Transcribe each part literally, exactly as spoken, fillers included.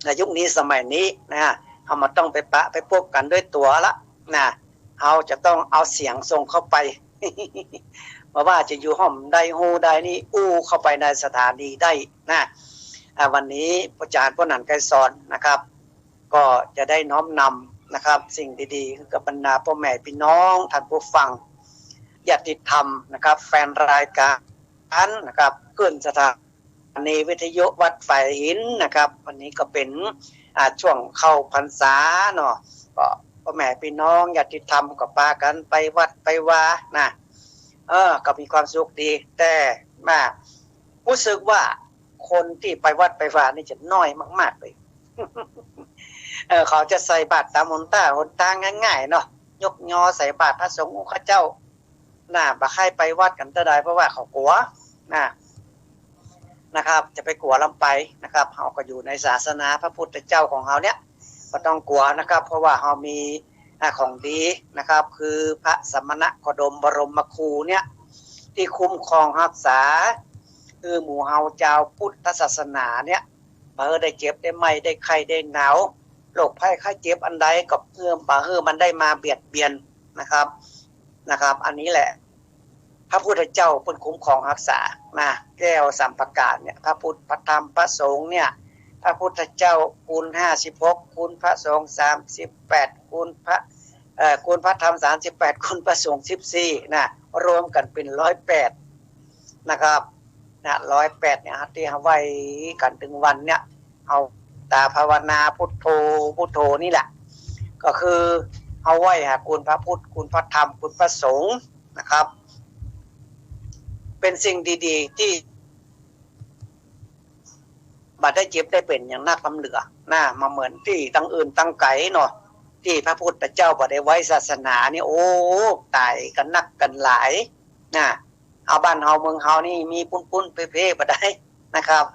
ในยุคนี้สมัยนี้นะ เฮาบ่ต้องไปปะไปปบกั๋นโดยตั๋วละนะ เฮาจะต้องเอาเสียงส่งเข้าไป บ่ว่าจะอยู่ฮ่องใดฮูใดนี่ อู้เข้าไปในสถานีได้นะ อ่า วันนี้อาจ๋ารย์ป้อหนัน ไกรสอนนะครับ ก็จะได้น้อมนำนะครับ สิ่งดีๆ กับบรรดาป้อแม่ปี้น้อง ท่านผู้ฟัง ญาติธรรมนะครับ แฟนรายก๋านนะครับ คลื่นสถานีวิทยุวัดฝายหินนะครับ วันนี้ก็เป๋น อ่า ช่วงเข้าพรรษาเนาะ ก็ป้อแม่ปี้น้องญาติธรรมก็ปากั๋นไปวัดไปวานะ เออ ก็มีความสุขดี แต่มาฮู้สึกว่าคนตี้ไปวัดไปวานี่จะน้อยมากๆ เลย เออ เขาจะใส่บาตรต๋ามหนต้าหนตางง่ายๆ เนาะ ยกยอใส่บาตรพระสงฆ์องค์ข้าเจ้า นะ บ่ใค่ไปวัดกั๋นเต้าใด เพราะว่าเขากั๋วนะ นะครับ จะไปกั๋วลำไปนะครับ เฮาก็อยู่ในศาสนาพระพุทธเจ้าของเฮาเนี่ย บ่ต้องกั๋วนะครับ เพราะว่าเฮามี อ่า ของดีนะครับ คือพระสมณโคดมบรมครูเนี่ย ตี้คุ้มครองฮักษา คือหมู่เฮาจาวพุทธศาสนาเนี่ย บ่หื้อได้เจ็บได้ไม้ได้ไข้ได้หนาว โรคภัยไข้เจ็บอันใดก็เพื่อบ่หื้อมันได้มาเบียดเบียนนะครับ นะครับ อันนี้แหละ พระพุทธเจ้าเปิ้นคุ้มครองฮักษานะ แก้วสามประก๋านเนี่ย พระพุทธ พระธรรม พระสงฆ์เนี่ย พระพุทธเจ้าคูณห้าสิบหก คูณพระสงฆ์สามสิบแปด คูณพระ เอ่อ คูณพระธรรมสามสิบแปด คูณพระสงฆ์สิบสี่นะ รวมกั๋นเป๋นร้อยแปดนะครับ นะ ร้อยแปดเนี่ย ตี้เฮาไหว้กั๋นตึงวันเนี่ย เฮาต๋ามภาวนาพุทโธ พุทโธนี่แหละ ก็คือเฮาไหว้หาคุณพระพุทธ คุณพระธรรม คุณพระสงฆ์นะครับ เป๋นสิ่งดีๆ ตี้บ่ได้เจ็บได้เป๋นอย่างนักล้ำเหลือนะ บ่เหมือนตี้ตังอื่นตังไก๋เนาะ ตี้พระพุทธเจ้าบ่ได้ไว้ศาสนานี่ โอ้ ต๋ายกั๋นนักกั๋นหลายนะ เอาบ้านเฮาเมืองเฮานี่มีปุ้นๆ เพ่ๆ บ่ได้นะครับ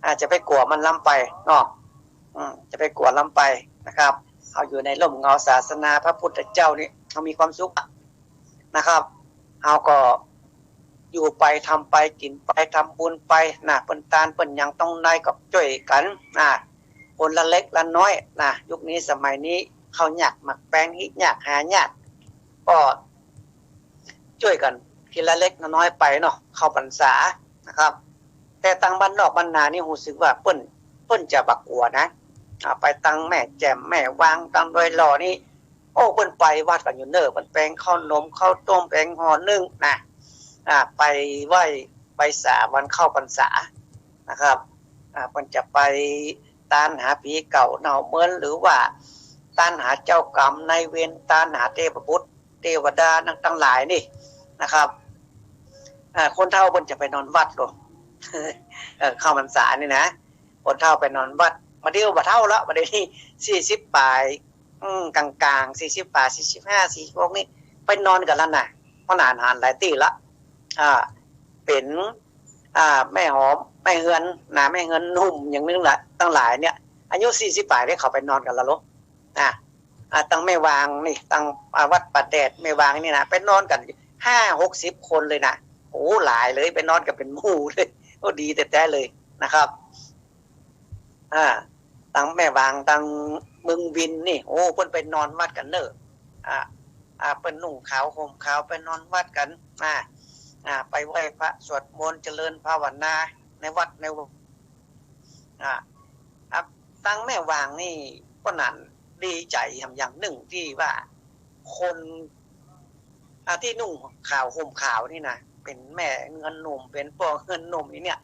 อ่า จะไปกั๋วมันล้ำไปเนาะ อืม จะไปกั๋วล้ำไปนะครับ เฮาอยู่ในร่มเงาศาสนาพระพุทธเจ้านี่ เฮามีความสุขนะครับ เฮาก็อยู่ไป ทำไป กิ๋นไป ทำบุญไปนะ เปิ้นตานเปิ้นหยังตรงใดก็จ้วยกั๋นนะ คนละเล็กละน้อยนะ ยุคนี้สมัยนี้ข้าวยากหมากแพง ฮิยากหายาก ก็ จ้วยกั๋นทีละเล็กละน้อยไปเนาะ เข้าพรรษานะครับ แต่ตังบ้านนอกบ้านนานี่ฮู้สึกว่าเปิ้น เปิ้นจะบ่กั๋วนะ อ่า ไปตังแม่แจ่ม แม่วาง ตังดอยหล่อนี่ โอ้ เปิ้นไปวัดกั๋นอยู่เน่อ เปิ้นแปงข้าวหนมข้าวต้ม แปงห่อนึ่งนะ อ่า ไปไหว้ไปสาวันเข้าพรรษานะครับ อ่า เปิ้นจะไปตานหาผีเก่าเน่าเมิน หรือว่าตานหาเจ้ากรรมนายเวร ตานหาเทพบุตร เทวดาตังหลายนี่นะครับ อ่า คนเฒ่าเปิ้นจะไปนอนวัดโลด เออ เข้าพรรษานี่นะ คนเฒ่าไปนอนวัด บ่าเดี่ยวบ่าเฒ่าละ บ่าเดี่ยวนี้สี่สิบป๋าย อืม ก๋างๆ สี่สิบป๋าย สี่สิบห้า สี่สิบหกนี่ ไปนอนกั๋นแล้วนะ เพราะหนานหันหลายตี้ละ อ่า เป๋น อ่า แม่หอม แม่เฮือนนะ แม่เฮือนหนุ่มอย่างนึ่งละ ตังหลายเนี่ย อายุสี่สิบป๋ายเนี่ยเขาไปนอนกั๋นแล้วโลด อ่ะ อ่ะ ตังแม่วางนี่ ตัง อ่ะ วัดป่าแดด แม่วางนี่นะ ไปนอนกั๋นห้าหกสิบคนเลยนะ โอ้ หลายเลย ไปนอนกั๋นเป๋นหมู่เลย โอ้ ดีแต๊ๆ เลยนะครับ อ่า ตังแม่วาง ตังเมืองวินนี่ โอ้ เปิ้นไปนอนวัดกั๋นเน่อ อ่า อ่า เปิ้นนุ่งขาวห่มขาวไปนอนวัดกั๋น อ่า อ่า ไปไหว้พระสวดมนต์เจริญภาวนาในวัดในวา อ่า อ่า ตังแม่วางนี่ก็นั่นดีใจ๋อย่างนึ่งตี้ว่าคน อ่า ตี้นุ่งขาวห่มขาวนี่นะ เป๋นแม่เฮือนหนุ่ม เป๋นป้อเฮือนหนุ่มนี่เนี่ย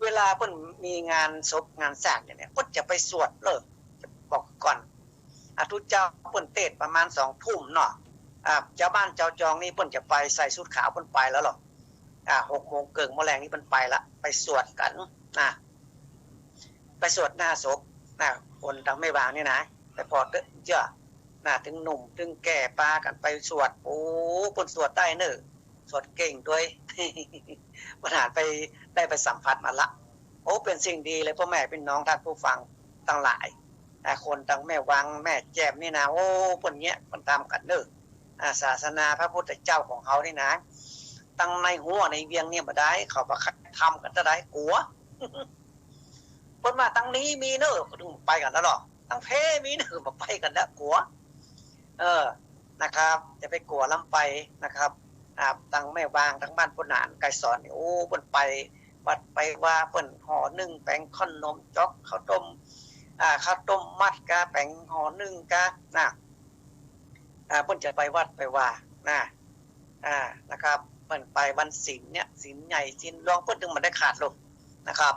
เวลาเปิ้นมีงานศพงานสร้างอย่างเนี่ย เปิ้นจะไปสวดเลย บอกก่อน อ่า ตุ๊เจ้าเปิ้นเตสน์ประมาณสองทุ่มเนาะ อ่า จาวบ้านจาวจองนี่เปิ้นจะไปใส่ชุดขาวเปิ้นไปแล้วหรอ อ่า หกโมงเกิ่งเมื่อแลงนี่เปิ้นไปละ ไปสวดกั๋นนะ ไปสวดหน้าศพนะ คนตังแม่วางนี่นะ ไปผ่อเต๊อะเจ้อนะ ตึงหนุ่มตึงแก่ปากั๋นไปสวด โอ้ เปิ้นสวดได้เน่อ สวดเก่งตวย ป้อหนานไป ได้ไปสัมผัสมาละ โอ้ เป๋นสิ่งดีเลย ป้อแม่ปี้น้องท่านผู้ฟังตังหลาย อ่า คนตังแม่วางแม่แจ่มนี่นะ โอ้ เปิ้นเยียะเปิ้นต๋ามกั๋นเน่อ อ่า ศาสนาพระพุทธเจ้าของเฮานี่นะ ตังในฮั้วในเวียงเนี่ยบ่ได้ เขาบ่ใค่ทำกั๋นเต้าใด กั๋ว เปิ้นว่าตังนี้มีเน่อ ก็บ่ไปกั๋นแล้วลอ ตังเพมีเน่อ บ่ไปกั๋นแล้ว กั๋ว เออ นะครับ จะไปกั๋วลำไปนะครับ อ่า ตังแม่วาง ตังบ้านป้อหนานไกรสอนนี่ โอ้ เปิ้นไปวัดไปวา เปิ้นห่อนึ่งแป๋งข้าวหนมจ๊อก ข้าวต้ม อ่า ข้าวต้มมัดกา แป๋งห่อนึ่งกา นะ อ่า เปิ้นจะไปวัดไปวา นะ อ่า นะครับ เปิ้นไปวันศีลเนี่ย ศีลใหญ่ ศีลหลวง เปิ้นตึงบ่ได้ขาดลงนะครับ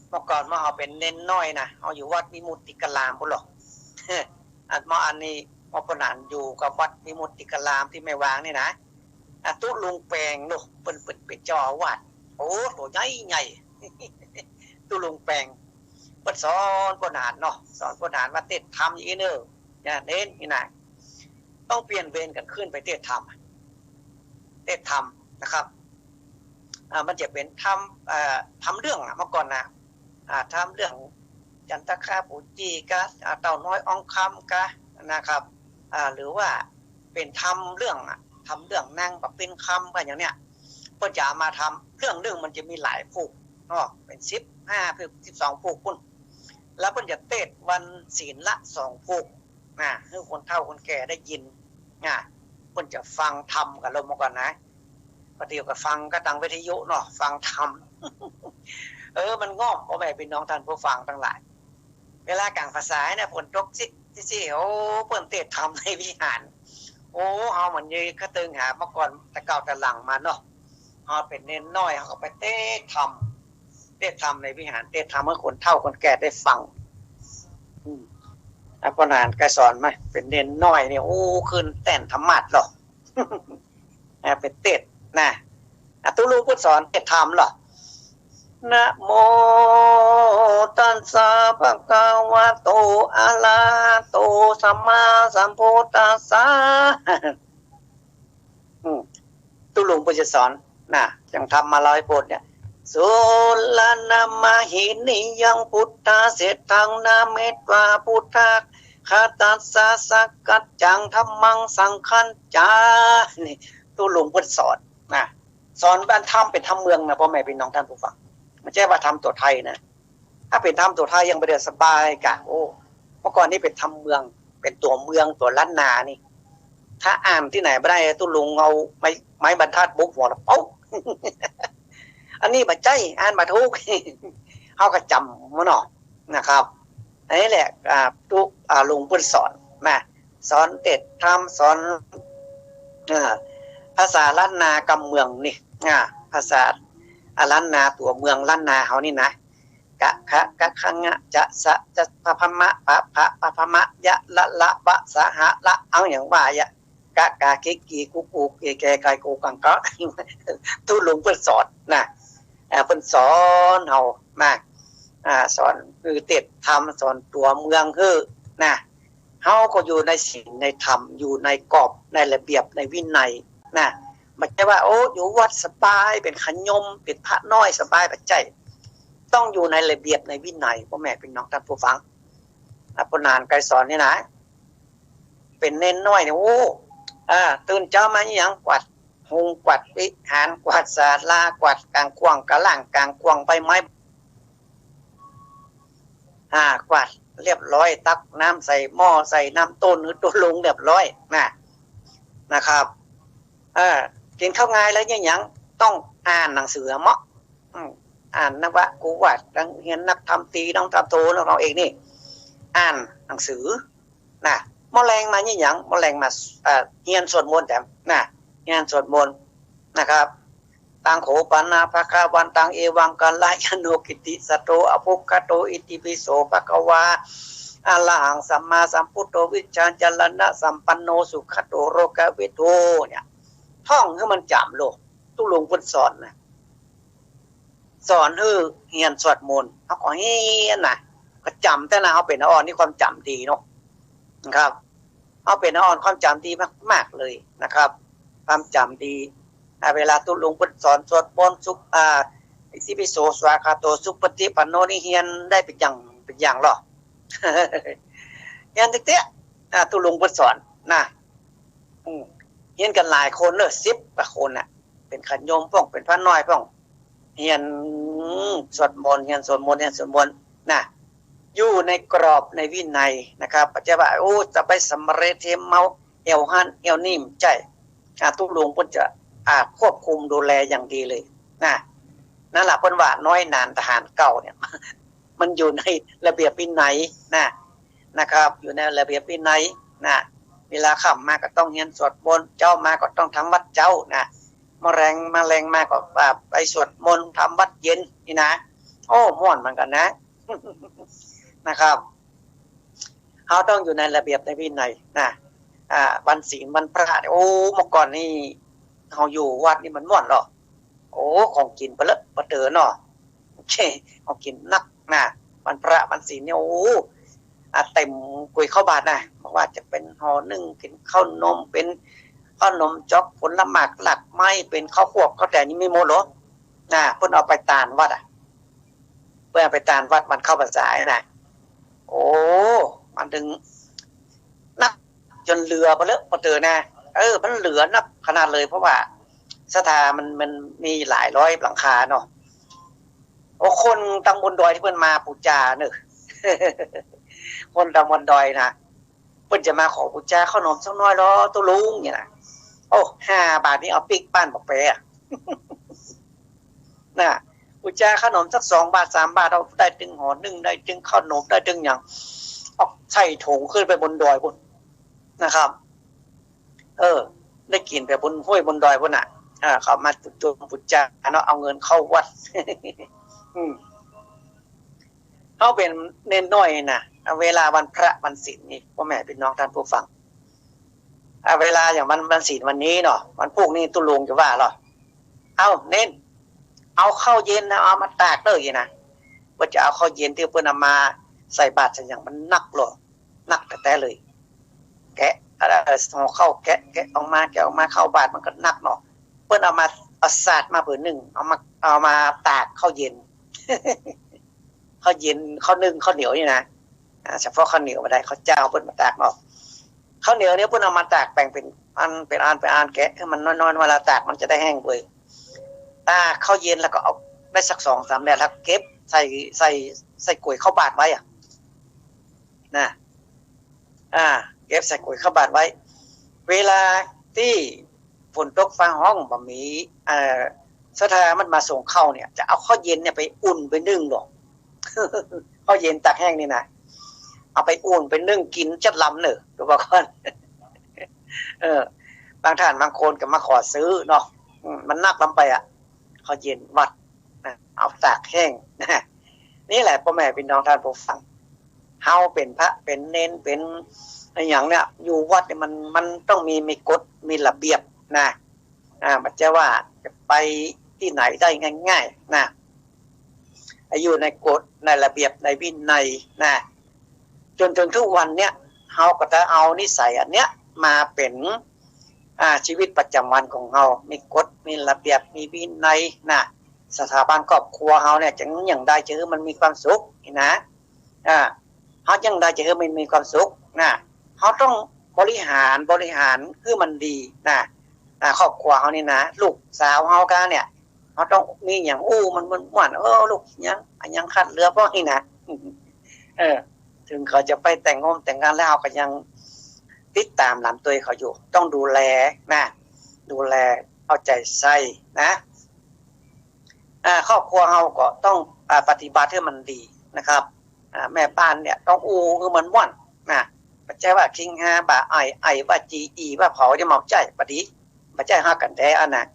เมื่อก่อนเมื่อเฮาเป๋นเณรน้อยนะ เฮาอยู่วัดวิมุตติการามปู้นลอ อันเมื่ออันนี้ เมื่อป้อหนานอยู่กับวัดวิมุตติการามตี้แม่วางนี่นะ อ่ะ ตุ๊ลุงแปงเนาะ เปิ้น เปิ้นเป๋นเจ้าอาวาส โอ้ ตั๋วใหญ่ใหญ่ ตุ๊ลุงแปง เปิ้นสอนป้อหนานเนาะ สอนป้อหนานว่าเตศน์ธรรมอย่างนี้เน่อ เนี่ย เณรนี่นะ ต้องเปลี่ยนเวรกั๋นขึ้นไปเตศน์ธรรม เตศน์ธรรมนะครับ อ่า มันจะเป๋นธรรม เอ่อ ธรรมเรื่องอะ เมื่อก่อนนะ อ่า ธรรมเรื่องจันทคาปูจีกา อ่า เต้าน้อยอองคำกา นะครับ อ่า หรือว่าเป๋นธรรมเรื่องอะ ธรรมเรื่องนางประเพ็ญคำกา อย่างเนี้ย เปิ้นจะเอามาธรรมเรื่องนึ่ง มันจะมีหลายผูกเนาะ เป๋นสิบห้าผูก สิบสองผูกปู้น แล้วเปิ้นจะเตศน์วันศีลละสองผูก นะ หื้อคนเฒ่าคนแก่ได้ยิน นะ เปิ้นจะฟังธรรมกั๋นลงมาก่อนนะ ประเดี๋ยวก็ฟังก็ตางวิทยุเนาะ ฟังธรรม เออ มันง่อม ป้อแม่ปี้น้องต้านผู้ฟังตังหลาย เวลาก๋างผรรษาเนี่ย ฝนตกซิกซิก โอ้ เปิ้นเตศน์ธรรมในวิหาร โอ้ เฮามันยืนกระตึงหา เมื่อก่อนแต่เก่าแต่หลังมาเนาะ เฮาเป๋นเณรน้อย เฮาก็ไปเตศน์ธรรม เตศน์ธรรมในวิหาร เตศน์ธรรมหื้อคนเฒ่าคนแก่ได้ฟัง อืม อ่ะ ป้อหนานไกรสอนมา เป๋นเณรน้อยเนี่ย โอ้ ขึ้นแต้นธรรมาสน์ลอ อ่ะ ไปเตศน์นะ อ่ะ ตุ๊ลุงเปิ้นสอนเตศน์ธรรมลอ นะโม ตัสสะ ภะคะวะโต อะระหะโต สัมมาสัมพุทธัสสะ อืม ตุ๊ลุงเปิ้นจะสอนนะ อย่างธรรมมาร้อยบทเนี่ย สุระนะมะหินิยัง พุทธะเสฏฐัง นะเมตวา พุทธะ คาตัสสะ สักกัจจัง ธัมมัง สังคัจฉา นี่ ตุ๊ลุงเปิ้นสอนนะ สอนบ้านธรรมเป๋นธรรมเมืองนะ ป้อแม่ปี้น้องต้านผู้ฟัง บ่ใจ้ว่าธรรมตั๋วไทยนะ ถ้าเป๋นธรรมตั๋วไทยยังบ่ได้สบายกา โอ้ เมื่อก่อนนี้เป๋นธรรมเมือง เป๋นตั๋วเมือง ตั๋วล้านนานี่ ถ้าอ่านตี้ไหนบ่ได้ ตุ๊ลุงเอาไม้ ไม้บรรทัดบุกหัวแล้ว ปุ๊บ อันนี้บ่ใจ้ อ่านบ่ถูก เฮาก็จ๋ำมาเนาะ นะครับ อันนี้แหละ อ่า ตุ๊ อ่า ลุงเปิ้นสอนนะ สอนเตศน์ธรรม สอน เอ่อ ภาษาล้านนากำเมืองนี่ อ่า ภาษา อ่า ล้านนาตั๋วเมืองล้านนาเฮานี่นะ กะ คะ กะ คะ งะ จะ สะ จะ พะ พะ มะ ปะ ผะ ปะ พะ มะ ยะ ละ ละ วะ สะ หะ ละ อัง อย่างว่าอะ กะ กา กิ กี กุ กู เก แก ไก โก กัง กะ ตุ๊ลุงเปิ้นสอนนะ เอ่อ เปิ้นสอนเฮานะ อ่า สอนหื้อเตศน์ธรรม สอนตั๋วเมืองหื้อนะ เฮาก็อยู่ในศีลในธรรม อยู่ในกรอบในระเบียบในวินัยนะ บ่ใจ้ว่า โอ้ อยู่วัดสบาย เป๋นขะยม เป๋นพระน้อยสบาย บ่ใจ้ ต้องอยู่ในระเบียบในวินัย ป้อแม่ปี้น้องต้านผู้ฟัง อ่ะ ป้อหนานไกรสอนนี่นะ เป๋นเณรน้อยเนี่ย โอ้ อ่า ตื่นเจ๊ามาอะหยัง กวาดโฮง กวาดวิหาร กวาดศาลา กวาดก๋างข่วางก๋างล่าง ก๋างข่วางใบไม้ อ่า กวาดเรียบร้อย ตักน้ำใส่หม้อ ใส่น้ำต้นหื้อตุ๊ลุงเรียบร้อยนะ นะครับ เออ กิ๋นข้าวงายแล้วเนี่ย ยังต้องอ่านหนังสือเนาะ อืม อ่านนวโกวาท นักเฮียนนักธรรมตรี น้องธรรมโท น้องเอกนี่ อ่านหนังสือนะ หม้อแลงมาเนี่ย ยัง หม้อแลงมา เอ่อ เฮียนสวดมนต์แถมนะ เฮียนสวดมนต์นะครับ ตัง โข ปะ นะ ภะคะวันตัง เอวัง กัลยาโณ กิตติสะโท อะภุคคโต อิติปิโส ภะคะวา อะระหัง สัมมาสัมพุทโธ วิชชาจารณะสัมปันโน สุขโต โลกวิทู เนี่ย ท่องหื้อมันจ๋ำโลด ตุ๊ลุงเปิ้นสอนนะ สอนหื้อเฮียนสวดมนต์ เฮาก็เฮียนนะ ก็จ๋ำแต๊นะ เฮาเป๋นอ่อนนี่ความจ๋ำดีเนาะ นะครับ เฮาเป๋นอ่อนความจ๋ำดีมากๆ เลยนะครับ ความจ๋ำดี อ่า เวลาตุ๊ลุงเปิ้นสอนสวดมนต์สุข อ่า อิติปิโส สวากขาโต สุปฏิปันโน นี่เฮียนได้เป๋นอย่าง เป๋นอย่างลอ เฮียนเต๊อะๆ อ่า ตุ๊ลุงเปิ้นสอนนะ อืม เฮียนกั๋นหลายคนเนาะ สิบกว่าคนน่ะ เป๋นขะยมพ่อง เป๋นพระน้อยพ่อง เฮียนสวดมนต์ เฮียนสวดมนต์ เฮียนสวดมนต์ นะ อยู่ในกรอบในวินัยนะครับ บ่ใจ้ว่า โอ้ จะไปสำเร็จเฮเมาแอ่วหั้นแอ่วนี่ บ่ใจ้ อ่า ตุ๊ลุงเปิ้นจะ อ่า ควบคุมดูแลอย่างดีเลยนะ นั่นแหละเปิ้นว่าน้อยหนาญทหารเก่าเนี่ย มันอยู่ในระเบียบวินัยนะ นะครับ อยู่ในระเบียบวินัยนะ เวลาค่ำมาก็ต้องเฮียนสวดมนต์ เจ๊ามาก็ต้องทำวัตรเจ๊านะ มะแลง มะแลงมาก็ อ่า ไปสวดมนต์ทำวัตรเย็นนี่นะ โอ้ ม่วนเหมือนกั๋นนะ นะครับ เฮาต้องอยู่ในระเบียบในวินัยนะ อ่า วันศีลวันพระเนี่ย โอ้ เมื่อก่อนนี่ เฮาอยู่วัดนี่มันม่วนเหรอ โอ้ ของกิ๋นปะเลอะปะเต๋อเนาะ โอเค ของกิ๋นนักนะ วันพระวันศีลเนี่ย โอ้ อ่ะ เต็มก๋วยข้าวบาตรนะ บ่ว่าจะเป๋นห่อนึ่ง เป๋นข้าวนม เป๋นข้าวนมจ๊อก ผลหมาก หลากไม้ เป๋นข้าวหวก ข้าวแตน นี่มีหมดเหรอ นะ เปิ้นเอาไปตานวัดอะ เปิ้นเอาไปตานวัดวันเข้าพรรษานะ โอ้ มันตึงนักจ๋นเหลือปะเลอะปะเต๋อนะ เออ มันเหลือนักขนาดเลย เพราะว่าศรัทธามัน มันมีหลายร้อยหลังคาเนาะ โอ้ คนตางบนดอยตี้เปิ้นมาปู๋จาเนาะ คนตางบนดอยนะ เปิ้นจะมาขอปู๋จาข้าวนมสักหน้อยลอตุ๊ลุงเนี่ยนะ โอ้ ห้าบาทนี่เอาปิ๊กบ้านบอกแปอะ นะ ปู๋จาข้าวนมสักสองบาทสามบาท เอาได้ตึงห่อนึ่ง ได้ตึงข้าวนม ได้ตึงหยัง เอาใส่ถุงขึ้นไปบนดอยปู๊นนะครับ เออ ได้กิ๋นไปบนห้วยบนดอยปู๊นน่ะ อ่า เขามาจุดจมปู๋จาเนาะ เอาเงินเข้าวัด อืม เฮาเป๋นเณรน้อยนะ เวลาวันพระวันศีลนี่ ป้อแม่ปี้น้องต้านผู้ฟัง อ่า เวลาอย่างวัน วันศีลวันนี้เนาะ วันพูกนี้ตุ๊ลุงจะว่าเหรอ เอ้า เณร เอาข้าวเย็นนะ เอามาตากเน่อ อย่างนี้นะ เปิ้นจะเอาข้าวเย็นตี้เปิ้นเอามาใส่บาตรใส่หยังมันนักเหรอ นักแต๊ๆ เลย แกะ เอ่อ ห่อข้าว แกะ แกะออกมา แกะออกมา ข้าวบาตรมันก็นักเนาะ เปิ้นเอามา เอาสาดมาผืนนึ่ง เอามา เอามาตากข้าวเย็น ข้าวเย็น ข้าวนึ่ง ข้าวเหนียวนี่นะ อ่า เฉพาะข้าวเหนียวบ่ได้ ข้าวเจ้าเปิ้นบ่ตากเนาะ ข้าวเหนียวเนี่ยเปิ้นเอามาตากแบ่งเป๋นอัน เป๋นอัน เป๋นอัน แกะหื้อมันน้อยๆ เวลาตากมันจะได้แห้งเว้ย ตากข้าวเย็นแล้วก็เอาได้สักสองสามแดด แล้วเก็บใส่ ใส่ ใส่ก๋วยข้าวบาตรไว้อะ นะ อ่า เก็บใส่ก๋วยข้าวบาตรไว้ เวลาตี้ฝนตกฟ้าฮ้องบ่มี เอ่อ ศรัทธามันมาส่งข้าวเนี่ย จะเอาข้าวเย็นเนี่ยไปอุ่นไปนึ่งดอก ข้าวเย็นตากแห้งนี่นะ เอาไปอุ่นไปนึ่งกิ๋นจั๊ดลำเน่อ ดูบ่ก่อน เออ บางท่านบางคนก็มาขอซื้อเนาะ อืม มันนักลำไปอะ ข้าวเย็นวัดนะ เอาตากแห้งนะ นี่แหละป้อแม่ปี้น้องต้านผู้ฟัง เฮาเป๋นพระเป๋นเณรเป๋นอะหยังเนี่ย อยู่วัดเนี่ยมัน มันต้องมี มีกฎมีระเบียบนะ อ่า บ่ใจ้ว่าจะไปตี้ไหนได้ง่ายๆ นะ อยู่ในกฎในระเบียบในวินัยนะ จ๋นเถิงทุกวันเนี่ย เฮาก็จะเอานิสัยอันเนี้ยมาเป๋น อ่า ชีวิตประจ๋ำวันของเฮา มีกฎมีระเบียบมีวินัยนะ สถาบันครอบครัวเฮาเนี่ย จะเยียะใดจะหื้อมันมีความสุขนี่นะ อ่า เฮาเยียะใดจะหื้อมันมีความสุขนะ เฮาต้องบริหาร บริหารหื้อมันดีนะ อ่า ครอบครัวเฮานี่นะ ลูกสาวเฮาก้าเนี่ย เฮาต้องมีหยังอู้มันม่วนๆ เออ ลูกหยัง อะหยังขาดเหลือป้องนี่นะ เออ เถิงเขาจะไปแต่งงานแต่งก๋านแล้ว เฮาก็ยังติดต๋ามหลังตวยเขาอยู่ ต้องดูแลนะ ดูแลเอาใจ๋ใส่นะ อ่า ครอบครัวเฮาก็ต้อง อ่า ปฏิบัติหื้อมันดีนะครับ อ่า แม่บ้านเนี่ยต้องอู้หื้อมันม่วนนะ บ่ใจ้ว่าคิงฮาบ่าไอ่ ไอ่ว่าจี่ อี่ว่าเผา จะเมาใจ๊ บ่ดี บ่ใจ้ฮักกั๋นแต๊อันน่ะ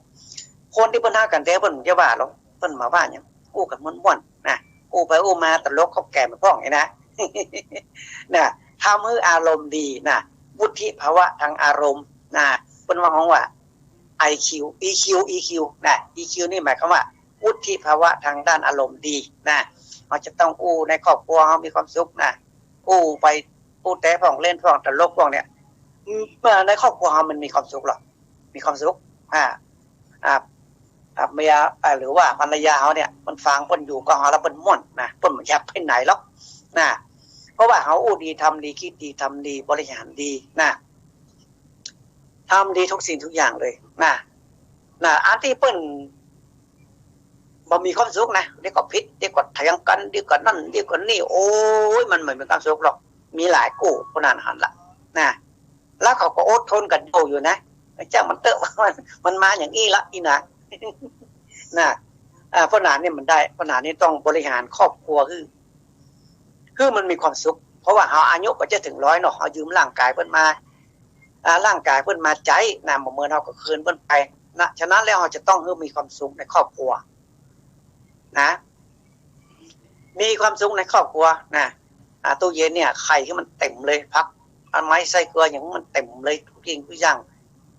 คนตี้เปิ้นฮักกั๋นแต๊เปิ้นจะว่าหรอก เปิ้นบ่าว่าหยัง อู้กั๋นม่วนๆ นะ อู้ไปอู้มาตลกเข้าแก่มป้องนี่นะ นะ ทำหื้ออารมณ์ดีนะ วุฒิภาวะทางอารมณ์นะ เปิ้นว่าฮ้องว่า ไอคิว อีคิว อีคิว นะ อีคิว นี่หมายความว่า วุฒิภาวะทางด้านอารมณ์ดีนะ เฮาจะต้องอู้ในครอบครัวเฮามีความสุขนะ อู้ไป อู้แต๊พ่อง เล่นพ่อง ตลกพ่องเนี่ย อืม เอ่อ ในครอบครัวเฮามันมีความสุขเหรอ มีความสุข อ่า อ่า อ่า เมีย อ่า หรือว่าภรรยาเฮาเนี่ย มันฟังเปิ้นอยู่กับเฮาแล้วเปิ้นม่วนนะ เปิ้นบ่อยากไปไหนหรอกนะ เพราะว่าเฮาอู้ดี ทำดี คิดดี ทำดี บริหารดีนะ ทำดีทุกสิ่งทุกอย่างเลยนะ นะ อันตี้เปิ้น บ่มีความสุขนะ เดี๋ยวก็ผิด เดี๋ยวก็เถียงกั๋น เดี๋ยวก็นั่น เดี๋ยวก็นี่ โอ๊ย มันบ่มีความสุขหรอก มีหลายกู้ คนนั้นหั้นละ นะ แล้วเขาก็อดทนกั๋นอยู่ อยู่นะ จ้างมันเต๊อะ มัน มันมาอย่างอี้ละ อี้นะ นะ อ่า ปัญหานี่มันได้ ปัญหานี่ต้องบริหารครอบครัวหื้อ หื้อมันมีความสุข เพราะว่าเฮาอายุก็จะเถิงร้อยเนาะ เฮายืมร่างก๋ายเปิ้นมา อ่า ร่างก๋ายเปิ้นมาใจ๊นะ บ่เหมือนเฮาก็คืนเปิ้นไปนะ ฉะนั้นแล้วเฮาจะต้องหื้อมีความสุขในครอบครัวนะ มีความสุขในครอบครัวนะ อ่า ตู้เย็นเนี่ย ไข่หื้อมันเต๋มเลย ผัก อันไม้ไส้เกลืออย่างหื้อมันเต๋มเลย กู้สิ่งกู้อย่าง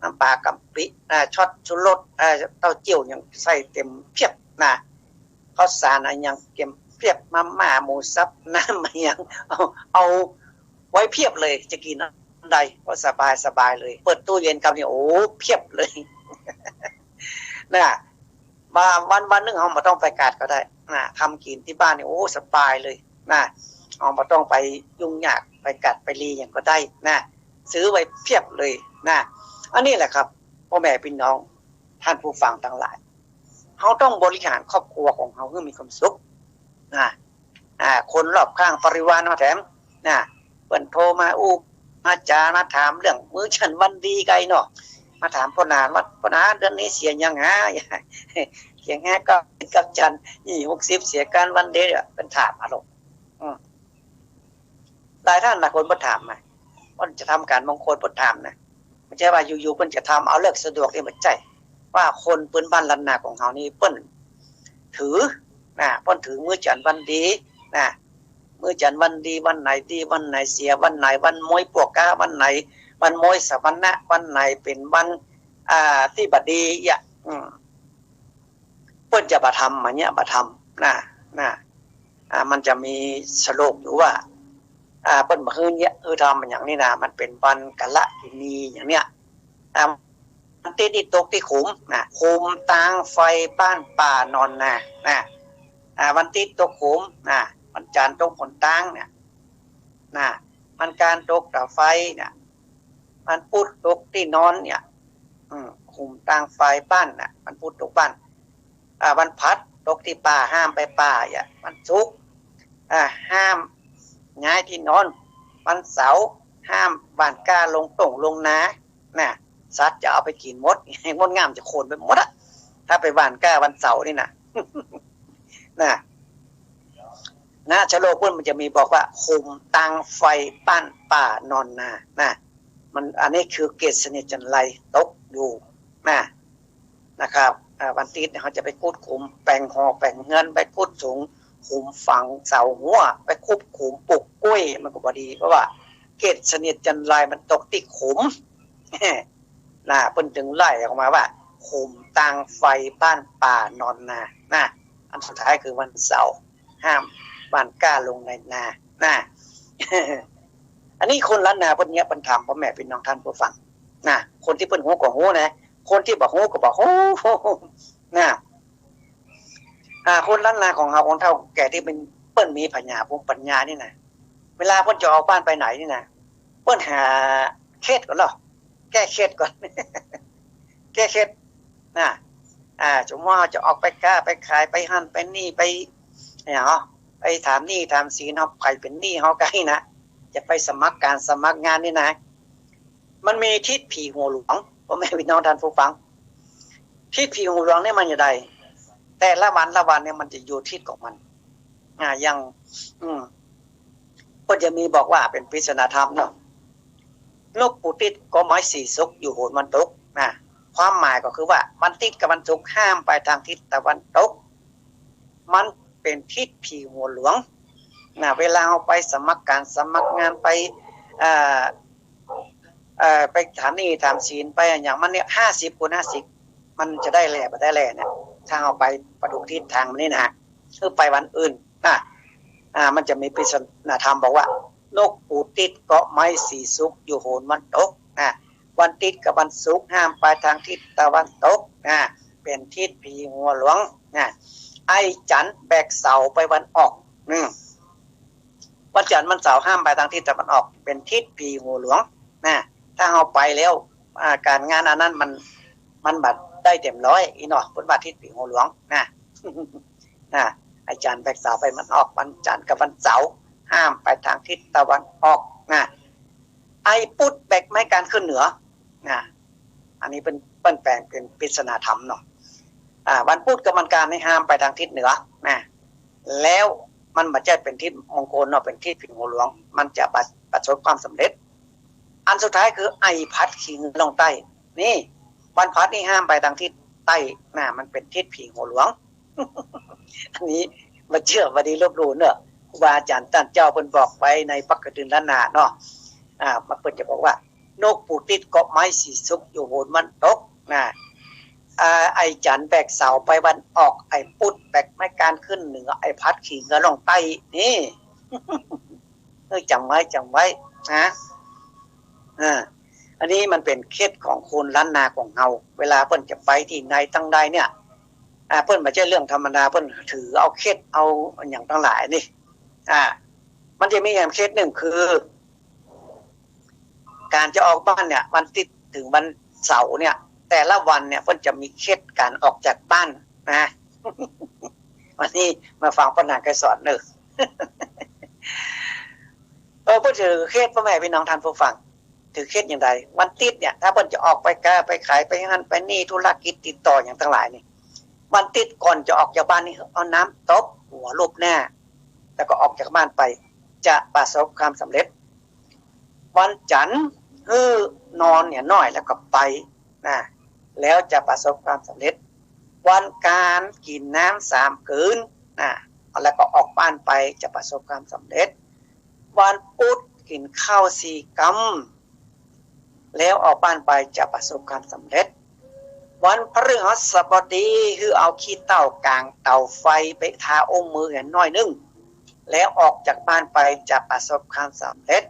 น้ำปลากะปิ อ่า ซอสชูรส อ่า เต้าเจี้ยวอย่างใส่เต๋มเปียบนะ ข้าวสารอะหยังเต๋มเปียบ มาม่า หมูสับ น้ำอะหยัง เอา เอาไว้เปียบเลย จะกิ๋นอันใดก็สบายสบายเลย เปิดตู้เย็นกำนี่ โอ้ เปียบเลย นะ ว่าวันวันนึ่งเฮาบ่ต้องไปก๋าดก็ได้นะ ทำกิ๋นตี้บ้านนี่ โอ้ สบายเลยนะ เฮาบ่ต้องไปยุ่งยาก ไปก๋าดไปลีหยังก็ได้นะ ซื้อไว้เปียบเลยนะ อันนี้แหละครับ ป้อแม่ปี้น้อง ท่านผู้ฟังตังหลาย เฮาต้องบริหารครอบครัวของเฮาหื้อมีความสุขนะ อ่า คนรอบข้างบริวารมาแถมนะ เปิ้นโทรมาอู้มาจ๋า มาถามเรื่องมื้อจันทร์วันดีกั๋นเนาะ มาถามป้อหนานว่า ป้อหนาน เดือนนี้เสียหยังหา เสียหากับ กับจันทร์ ยี่หกสิบ เสียการวันดีอะ เปิ้นถามอะลูก อืม หลายท่านหลายคนเปิ้นถามมา เปิ้นจะทำก๋านมงคลเปิ้นถามนะ บ่ใจ้ว่าอยู่ๆ เปิ้นจะทำเอาเลิกสะดวกนี่ บ่ใจ้ ว่าคนปื้นบ้านล้านนาของเฮานี่เปิ้นถือนะ เปิ้นถือมื้อจันทร์วันดีนะ มื้อจันทร์วันดี วันไหนดี วันไหนเสีย วันไหนวันม้วยปวกก้า วันไหนวันม้วยสะวรรณะ วันไหนเป๋นวัน อ่า ตี้บ่ดีอะ อืม เปิ้นจะบ่ทำ มาเยียะบ่ทำนะ นะ อ่า มันจะมีสโลกอยู่ว่า อ่า เปิ้นบ่หื้อเยียะ หื้อทำอย่างนี้นะ มันเป๋นวันกาลกิณีอย่างเนี้ย อ่า วันติ๊ดนี่ตกตี้ขุมนะ ขุมตางไฟบ้านป่านอนนานะ อ่า วันติ๊ดตกขุมนะ วันจันทร์ตกขนตางเนี่ยนะ วันอังคารตกตาไฟเนี่ย วันพุธตกตี้นอนเนี่ย อืม ขุมตางไฟบ้านน่ะ วันพุธตกบ้าน อ่า วันพฤหัสตกตี้ป่า ห้ามไปป่าอ่ะ วันศุกร์ อ่า ห้ามย้ายตี้นอน วันเสาร์ห้ามหว่านกล้าลงต้งลงนา น่ะ สัตว์จะเอาไปกิ๋นหมด งดงามจะโค่นไปหมดอะ ถ้าไปหว่านกล้าวันเสาร์นี่นะ น่ะ นะ ชะโลกเปิ้นมันจะมีบอกว่า ขุมตางไฟบ้านป่านอนนา น่ะ มัน อันนี้คือเกตเสนียดจัญไรตกอยู่ น่ะ นะครับ อ่า วันติ๊ดเนี่ย เฮาจะไปขุดขุม แป๋งหอแป๋งเฮือน ไปขุดสุมขุมฝังเสาหัว ไปขุดขุมปลูกกล้วย มันก็บ่ดี เพราะว่าเกตเสนียดจัญไรมันตกตี้ขุม น่ะ เปิ้นจึงไล่ออกมาว่า ขุมตางไฟบ้านป่านอนนา น่ะ อันสุดท้ายคือวันเสาร์ ห้ามหว่านกล้าลงในนา น่ะ อันนี้คนล้านนาเปิ้นเยียะ เปิ้นถามป้อแม่ปี้น้องต้านผู้ฟัง น่ะ คนตี้เปิ้นฮู้ก็ฮู้นะ คนตี้บ่ฮู้ก็บ่ฮู้ น่ะ อ่า คนล้านนาของเฮา คนเฒ่าแก่ตี้เปิ้น เปิ้นมีปัญญา ภูมิปัญญานี่นะ เวลาเปิ้นจะออกบ้านไปไหนนี่นะ เปิ้นหาเข็ดก่อนเหรอ แก้เข็ดก่อน แก้เข็ด น่ะ อ่า สมมุติว่าเฮาจะออกไปก้า ไปขาย ไปหั้นไปนี่ ไป อะหยัง ไปถามหนี้ถามสินเฮา ใผเป๋นหนี้เฮากั๋นนะ จะไปสมัครงาน สมัครงานนี่นะ มันมีทิศผีหัวหลวง ป้อแม่ปี้น้องต้านผู้ฟัง ทิศผีหัวหลวงนี่มันจะได้ แต่ละวันละวันเนี่ยมันจะอยู่ทิศของมัน อ่า อย่าง อืม เปิ้นจะมีบอกว่าเป๋นปริศนาธรรมเนาะ นกปูติดเกาะไม้สีสุกอยู่โหนวันตก น่ะ ความหมายก็คือว่าวันติ๊ดกับวันศุกร์ห้ามไปตางทิศตะวันตก มันเป๋นทิศผีหัวหลวง น่ะ เวลาเฮาไปสมัครงาน สมัครงาน ไป เอ่อ เอ่อ ไปถามหนี้ถามสิน ไปอะหยังมันเนี่ย ห้าสิบคูณห้าสิบ มันจะได้แหล่บ่ได้แหล่เนี่ย ถ้าเฮาไปบ่ถูกทิศตางมันนี่นะ คือไปวันอื่น น่ะ อ่า มันจะมีปริศนาธรรมบอกว่า นกปูติดเกาะไม้สีสุกอยู่โหนวันตก น่ะ วันติ๊ดกับวันศุกร์ห้ามไปตางทิศตะวันตก น่ะ เป๋นทิศผีหัวหลวง น่ะ ไอ้จันทร์แบกเสาไปวันออก อืม วันจันทร์วันเสาร์ห้ามไปตางทิศตะวันออก เป๋นทิศผีหัวหลวง น่ะ ถ้าเฮาไปแล้ว อ่า ก๋านงานอันนั้นมัน มันบ่ได้เต๋มร้อย อี้เนาะ เปิ้นว่าทิศผีหัวหลวง น่ะ นะ ไอ้จันทร์แบกเสาไปตะวันออก วันจันทร์กับวันเสาร์ห้ามไปตางทิศตะวันออกนะ ไอ้ปุธแบกไม้กาญขึ้นเหนือนะ อันนี้เปิ้น เปิ้นแป๋งเป๋นปริศนาธรรมเนาะ อ่า วันปุธกับวันกาญนี่ห้ามไปตางทิศเหนือนะ แล้วมันบ่ใจ้เป๋นทิศมงคลเนาะ เป๋นทิศผีหัวหลวง มันจะประ ประสบความสำเร็จ อันสุดท้ายคือไอ้ภัดขี่เงือล่องใต้ นี่ วันภัดนี่ห้ามไปตางทิศใต้นะ มันเป๋นทิศผีหัวหลวง อันนี้บ่เจื้อบ่ดีลบหลู่เนาะ ครูบาอาจ๋ารย์ต้านเจ้าเปิ้นบอกไว้ในปึกกระดือนล้านนาเนาะ อ่า มาเปิ้นจะบอกว่า นกปูติดเกาะไม้สีสุขอยู่โหนวันตกนะ อ่า ไอ้จันทร์แบกเสาไปวันออก ไอ้ปุธแบกไม้กาญขึ้นเหนือ ไอ้ภัดขี่เงือล่องใต้ นี่ เออ จ๋ำไว้ จ๋ำไว้นะ อ่า อันนี้มันเป๋นเคล็ดของคนล้านนาของเฮา เวลาเปิ้นจะไปตี้ใดตังใดเนี่ย อ่า เปิ้นบ่ใจ้เรื่องธรรมดา เปิ้นถือเอาเคล็ดเอาอะหยังตังหลายนี่ อ่า มันจะมีแหมเคล็ดนึ่งคือ ก๋านจะออกบ้านเนี่ย วันติ๊ดเถิงวันเสาร์เนี่ย แต่ละวันเนี่ย เปิ้นจะมีเคล็ดก๋านออกจากบ้านนะ วันนี้มาฟังป้านางไกรสอนเนาะ เออ เปิ้นถือเคล็ด ป้อแม่ปี้น้องต้านผู้ฟัง ถือเคล็ดอย่างใด วันติ๊ดเนี่ย ถ้าเปิ้นจะออกไปก้าไปขาย ไปหั้นไปนี่ ธุรกิจติดต่ออย่างตังหลายนี่ วันติ๊ดก่อนจะออกจากบ้านนี่ เอาน้ำตบหัวลูบหน้า แล้วก็ออกจากบ้านไป จะประสบความสำเร็จ วันจันทร์หื้อนอนเนี่ยน้อยแล้วก็ไปนะ แล้วจะประสบความสำเร็จ วันกาญกิ๋นน้ำสามกืนนะ แล้วก็ออกบ้านไปจะประสบความสำเร็จ วันปุธกิ๋นข้าวสี่กำ แล้วออกบ้านไปจะประสบความสำเร็จ วันพฤหัสบดีหื้อเอาขี้เถ้าก๋างเต๋าไฟไปทาอุ้มมือเนี่ยน้อยนึ่ง แล้วออกจากบ้านไปจะประสบความสำเร็จ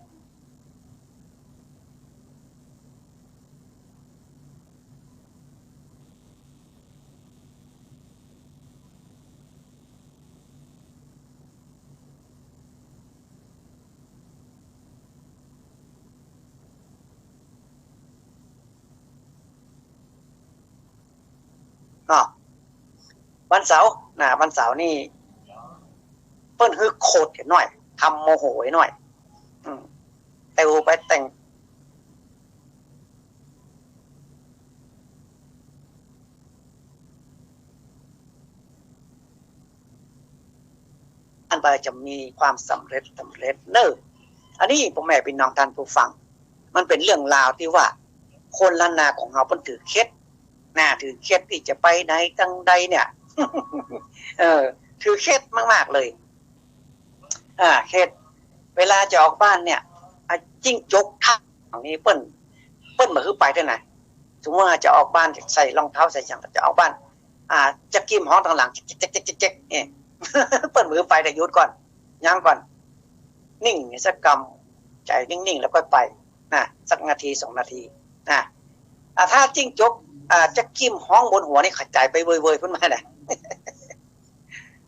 เนาะ วันเสาร์นะ วันเสาร์นี่ เปิ้นหื้อโขดไอ้น้อย ทำโมโหไอ้น้อย อืม เตียวไปแต่ง อันไปจะมีความสำเร็จ สำเร็จเนาะ อันนี้ป้อแม่ปี้น้องต้านผู้ฟัง มันเป๋นเรื่องราวตี้ว่า คนล้านนาของเฮาเปิ้นถือเคล็ดนะ ถือเคล็ดตี้จะไปใดตังใดเนี่ย เออ ถือเคล็ดมากๆ เลย อ่า เคล็ด เวลาจะออกบ้านเนี่ย อ่ะ จิ้งจกทัก อย่างนี้เปิ้น เปิ้นบ่หื้อไปเตื้อนะ สมมุติว่าจะออกบ้าน ใส่รองเท้าใส่หยัง จะออกบ้าน อ่า จั๊กกิ้มฮ้องตางหลัง เจ๊กๆๆๆ เนี่ย เปิ้นบ่หื้อไป แต่หยุดก่อน ยั้งก่อน นิ่งสักกำ ใจ๋นิ่งๆ แล้วค่อยไปนะ สักนาทีสองนาทีนะ อ่า ถ้าจิ้งจก อ่า จั๊กกิ้มฮ้องบนหัวนี่ ขะจ๋ายไปเวยๆ พุ้นมานะ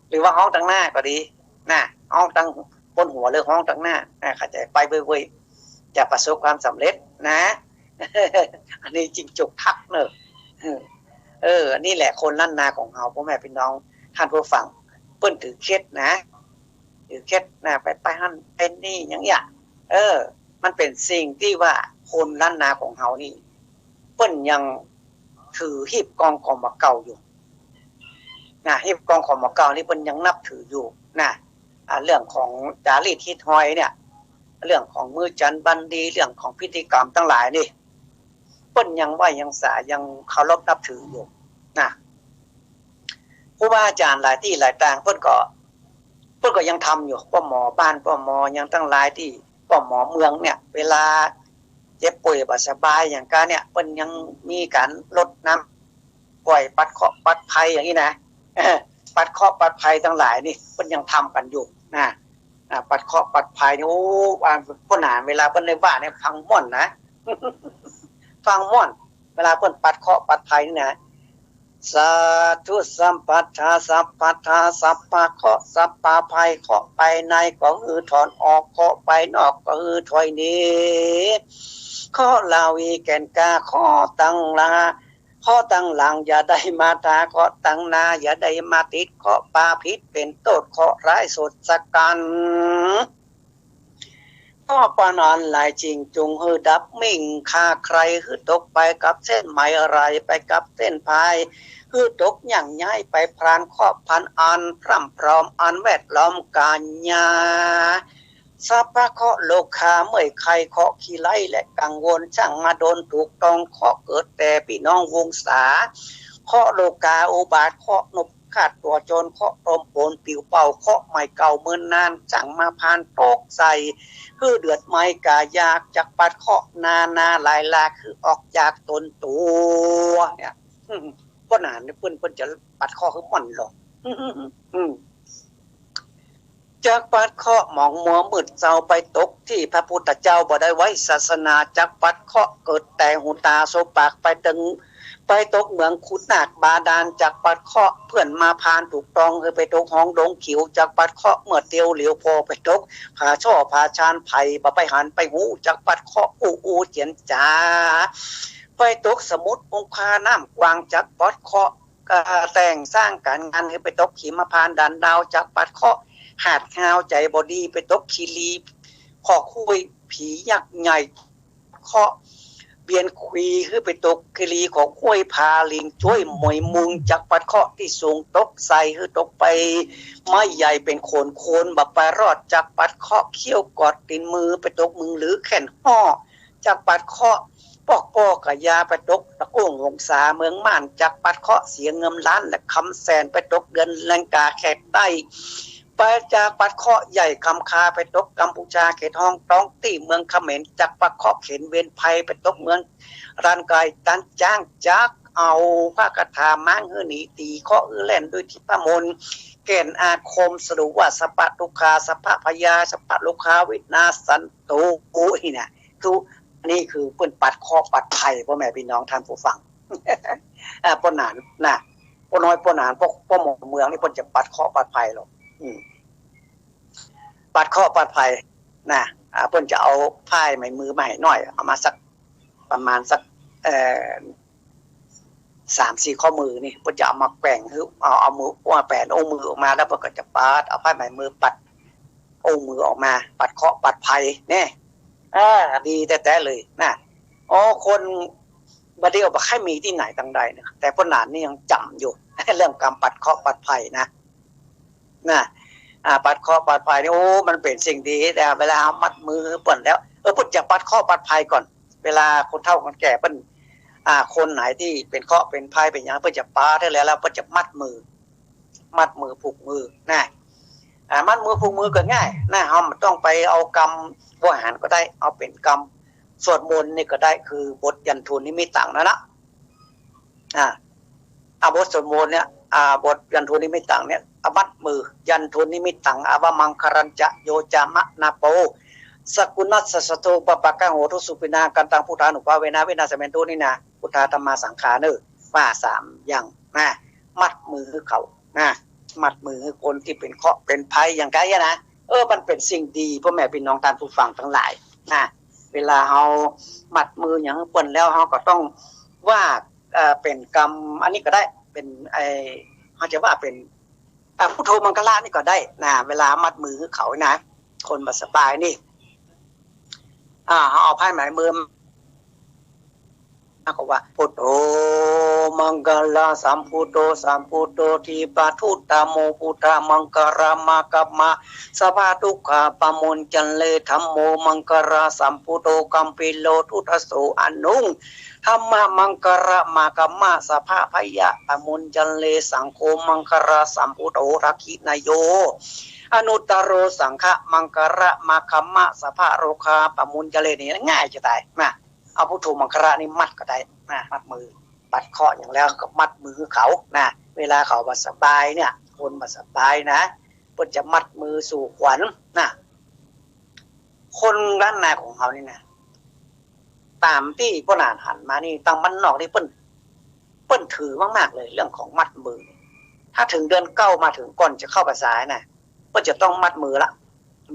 หรือว่าฮ้องตังหน้าก็ดีนะ ฮ้องตังบนหัวหรือฮ้องตังหน้า อ่า ขะจ๋ายไปเวยๆ จะประสบความสำเร็จนะ อันนี้จิ้งจกทักเนาะ เออ เออ อันนี้แหละคนล้านนาของเฮา ป้อแม่ปี้น้องต้านผู้ฟัง เปิ้นถือเคล็ดนะ ถือเคล็ดนะ ไป ไปหั้นไปนี่อย่างเนี้ย เออ มันเป๋นสิ่งตี้ว่าคนล้านนาของเฮานี่ เปิ้นยังถือฮีบกองของบ่าเก่าอยู่นะ ฮีบกองของบ่าเก่านี่เปิ้นยังนับถืออยู่นะ อ่า เรื่องของจ๋ารีตฮิตฮอยเนี่ย เรื่องของมื้อจันทร์บันดี เรื่องของพิธีกรรมตังหลายนี่ เปิ้นยังไหว้ยังสา ยังเคารพนับถืออยู่นะ ครูบาอาจ๋ารย์หลายตี้หลายตาง เปิ้นก็ เปิ้นก็ยังทำอยู่ ป้อหมอบ้าน ป้อหมอหยังตังหลายตี้ ป้อหมอเมืองเนี่ย เวลาเจ็บป่วยบ่สบายอย่างก้าเนี่ย เปิ้นยังมีก๋านรดน้ำ ปล่อยปัดเคราะห์ปัดภัยอย่างนี้นะ ปัดเคราะห์ปัดภัยตังหลายนี่ เปิ้นยังทำกั๋นอยู่นะ อ่า ปัดเคราะห์ปัดภัยนี่ โอ้ อ่า เปิ้นน่ะ เวลาเปิ้นได้ว่าเนี่ย ฟังม่วนนะ ฟังม่วน เวลาเปิ้นปัดเคราะห์ปัดภัยนี่นะ สาธุ สัพพะทา สัพพะทา สัพพะเคราะห์ สัพพะภัย เคราะห์ไปในก็หื้อถอนออก เคราะห์ไปนอกก็หื้อถอยหนี เคราะห์ราวีแก่นกล้า เคราะห์ตังหลาย เคราะห์ตังหลังอย่าได้มาทา เคราะห์ตังหน้าอย่าได้มาติด เคราะห์ปาผิดเป๋นโต้ษ เคราะห์ร้ายโสดสะกั๋น เคราะห์ปานอันหลายสิ่ง จุ่งหื้อดับมิ่ง ฆ่าใคร่หื้อตกไปกับเส้นไหม ไหลไปกับเส้นพาย หื้อตกย่างย้ายไปพลัน เคราะห์พันอันพร่ำพร้อม อันแวดล้อมก๋ายา สัพพะเคราะห์โรคา เมื่อยไข้ เคราะห์ขี้ไร้และกังวล ช่างมาดลถูกต้อง เคราะห์เกิดแต่ปี้น้องวงศา เคราะห์โรคาอุบาท เคราะห์นกขาดตั๋วจน เคราะห์ตมโปนปิวเป่า เคราะห์ใหม่เก่าเมินนาน ช่างมาพานตกใส่ หื้อเดือดไหม้ก๋ายาก จักปัดเคราะห์นานาหลายหลาก หื้อออกจากตนตั๋ว เนี่ย อืม ป้อหนานเนี่ยเปิ้น เปิ้นจะปัดเคราะห์หื้อม่อนลอ อืม จักปัดเคราะห์หมองมัวมืดเซา ไปตกตี้พระพุทธเจ้าบ่ได้ไว้ศาสนา จักปัดเคราะห์เกิดแต่หูต๋าโสปาก ไปตึง ไปตกเหมืองขุดนาคบาดาล จักปัดเคราะห์เปื้อนมาพานถูกต้อง หื้อไปตกหองดงเขียว จักปัดเคราะห์เมื่อเตียวเหลียวผ่อ ไปตกผาช่อผาชาน ใผบ่ไปหันไปฮู้ จักปัดเคราะห์อู้อู้เจียนจ๋า ไปตกสมุทรคงคาน้ำกว้าง จักปัดเคราะห์ เอ่อ แต่งสร้างก๋านงาน หื้อไปตกหิมพานต์ดานดาว จักปัดเคราะห์หาดฮาวใจ๋บ่ดี ไปตกขี้หลีขอคุ้ยผียักษ์ใหญ่ เคราะห์เบียนคุย หื้อไปตกขี้หลีขอคุ้ยผาลิงจ้วยหมวยมุง จักปัดเคราะห์ตี้สูงตกใส่ หื้อตกไปไม้ใหญ่เป๋นโขนโคน บ่ไปรอด จักปัดเคราะห์เขี้ยวกอดตี๋นมือ ไปตกมึงหรือแข่นฮ้อ จักปัดเคราะห์ปอกป้อกะยา ไปตกตะโก้งหงสาเมืองม่าน จักปัดเคราะห์เสียเงินล้านและคำแสน ไปตกเดือนแลงกาแขกใต้ ไปจักปัดเคราะห์ใหญ่คำคา ไปตกกัมพูชาเขตฮ้องต้องตี้เมืองเขมร จักปัดเคราะห์เข็นเวรภัย ไปตกเมืองรันไกตันจ้าง จักเอาพระคาถาม้างหื้อหนี ตี๋เคราะห์หื้อแล่นด้วยทิพมนต์ แก่นอาคมสรุปว่า สัพพะทุกขา สัพพะพยา สัพพะโรคา วินาศสันตุ นี่นะ คือ อันนี้คือเปิ้นปัดเคราะห์ปัดภัย ป้อแม่ปี้น้องต้านผู้ฟัง อ่า ป้อหนานนะ ป้อน้อยป้อหนาน ป้อ ป้อหมอเมืองนี่เปิ้นจะปัดเคราะห์ปัดภัยลอ อืม ปัดเคราะห์ปัดภัยนะ อ่า เปิ้นจะเอาผ้าไหมมือมาหื้อหน้อย เอามาสัก ประมาณสัก เอ่อ สามสี่ข้อมือนี่ เปิ้นจะเอามาแกว่งหื้อ เอา เอามือ เอาแป๋นอุ้งมือออกมา แล้วเปิ้นก็จะปัด เอาผ้าไหมมือปัดอุ้งมือออกมา ปัดเคราะห์ปัดภัยเนี่ย อ่า ดีแต๊ๆ เลยนะ อ๋อ คนบ่าเดี่ยวบ่าใค่มีตี้ไหนตังใดเนี่ย แต่ป้อหนานนี่ยังจ๋ำอยู่ เรื่องก๋านปัดเคราะห์ปัดภัยนะ นะ อ่า ปัดเคราะห์ปัดภัยนี่ โอ้ มันเป๋นสิ่งดี แต่เวลาเฮามัดมือเปิ้นแล้ว เออ เปิ้นจะปัดเคราะห์ปัดภัยก่อน เวลาคนเฒ่าคนแก่เปิ้น อ่า คนไหนตี้เป๋นเคราะห์เป๋นภัยเป๋นหยัง เปิ้นจะปัดหื้อแล้ว แล้วเปิ้นจะมัดมือ มัดมือผูกมือนะ อ่า มัดมือผูกมือก็ง่ายนะ เฮาบ่ต้องไปเอากำบ่หันก็ได้ เอาเป๋นกำสวดมนต์นี่ก็ได้ คือบทยันทูนิมิตตังนั่นนะ อ่า อ่า บทสวดมนต์เนี่ย อ่า บทยันทูนิมิตตังเนี่ย เอามัดมือ ยันทูนิมิตตัง อาวมังคลัญจะ โยจะมะนาโป สกุณัสสะโส ปะปะกะโห ทุสุปินา กันตัง พุทธานุภาเวนะ วินาสะเมนตุ นี่นะ พุทธาธัมมาสังฆาเน่อ ว่าสามอย่างนะ มัดมือหื้อเขานะ มัดมือหื้อคนตี้เป๋นเคราะห์เป๋นภัยอย่างใก้อะนะ เออ มันเป๋นสิ่งดี ป้อแม่ปี้น้องต้านผู้ฟังตังหลายนะ เวลาเฮามัดมือหยังหื้อเปิ้นแล้ว เฮาก็ต้องว่า เอ่อ เป๋นกำ อันนี้ก็ได้ เป๋น ไอ้ เฮาจะว่าเป๋น อ่า พุทโธมังคละนี่ก็ได้นะ เวลามัดมือหื้อเขานะ คนบ่สบายนี่ อ่า เฮาเอาผ้าไหมมือ เฮาก็ว่า พุทโธมังคละสัมพุทโธ สัมพุทโธ ทีปะทุตตะโม พุทธะมังคละมะคะมะ สัพพะทุกขะปะมุญจะเร ธัมโมมังคละสัมพุทโธ กัมพีโร ทุตโส อนุง ธัมมะมังคละมะคะมะ สัพพะพยะปะมุญจะเร สังโฆมังคละสัมพุทโธ ทักขิณโย อนุตตโร สังฆะมังคละมะคะมะ สัพพะโรคาปะมุญจะเร นี่ง่ายจะต๋ายนะ เอาพุทโธมังคละนี่มัดก็ได้นะ มัดมือ ปัดเคราะห์อย่างแล้วก็มัดมือเขานะ เวลาเขาบ่สบายเนี่ย คนบ่สบายนะ เปิ้นจะมัดมือสู่ขวัญนะ คนล้านนาของเฮานี่นะ ต๋ามตี้ป้อหนานหันมานี่ ตางบ้านนอกนี่เปิ้น เปิ้นถือมากๆ เลย เรื่องของมัดมือ ถ้าเถิงเดือนเก้ามาเถิงก่อนจะเข้าพรรษานะ เปิ้นจะต้องมัดมือละ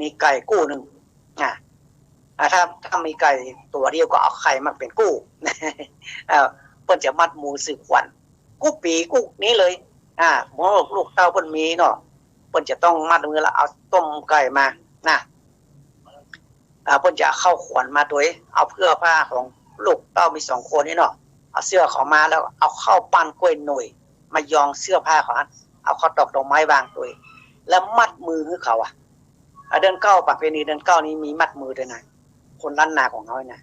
มีไก่กู้นึ่ง อ่า อ่า ถ้า ถ้ามีไก่ตั๋วเดียวก็เอาไข่มาเป๋นกู้ เอ่อ เปิ้นจะมัดมือสื่อขวัญกู้ปี๋กู้นี้เลย อ่า เมื่อลูกเต้าเปิ้นมีเนาะ เปิ้นจะต้องมัดมือแล้วเอาต้มไก่มานะ อ่า เปิ้นจะเอาเข้าขวัญมาตวย เอาเสื้อผ้าของลูกเต้ามีสองคนนี่เนาะ เอาเสื้อเขามาแล้วเอาข้าวปั้นกล้วยหน่วยมายองเสื้อผ้าเขาหั้น เอาข้าวตอกดอกไม้วางตวย แล้วมัดมือหื้อเขาอะ อ่า เดือนเก้า ประเพณีเดือนเก้านี้มีมัดมือตวยนะ คนล้านนาของเฮานี่นะ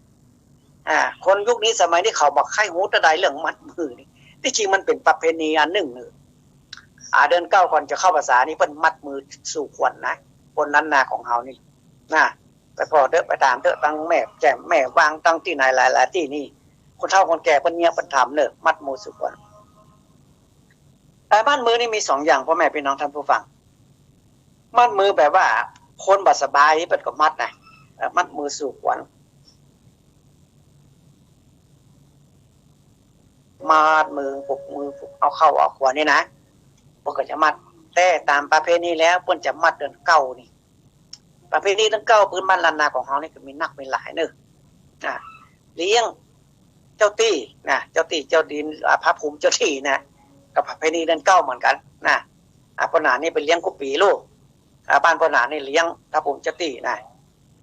อ่า คนยุคนี้สมัยนี้เขาบ่ใค่ฮู้ตะใดเรื่องมัดมือนี่ ตี้จริงมันเป๋นประเพณีอันนึ่งเนาะ อ่า เดือนเก้าก่อนจะเข้าพรรษานี่เปิ้นมัดมือสู่ขวัญนะ คนล้านนาของเฮานี่นะ ไปผ่อเต๊อะ ไปต๋ามเต๊อะ ตังแม่แจ่มแม่วาง ตังตี้ไหนหลายๆ ตี้นี่ คนเฒ่าคนแก่เปิ้นเยียะเปิ้นทำเนาะ มัดมือสู่ขวัญ แต่มัดมือนี่มีสองอย่าง ป้อแม่ปี้น้องท่านผู้ฟัง มัดมือแบบว่าคนบ่สบายเปิ้นก็มัดนะ เอ่อ มัดมือสู่ขวัญ มัดมือ ผูกมือ ผูกเอาเข้าเอาขวัญนี่นะ เปิ้นก็จะมัด แต่ต๋ามประเพณีแล้วเปิ้นจะมัดเดือนเก้านี่ ประเพณีเดือนเก้าพื้นบ้านล้านนาของเฮานี่ก็มีนักมีหลายเนาะ อ่า เลี้ยงเจ้าตี้นะ เจ้าตี้เจ้าดิน อ่า พระภูมิเจ้าตี้นะ ก็ประเพณีเดือนเก้าเหมือนกั๋นนะ อ่า ป้อหนานนี่ไปเลี้ยงกู้ปี๋ลูก อ่า บ้านป้อหนานนี่เลี้ยงพระภูมิเจ้าตี้นะ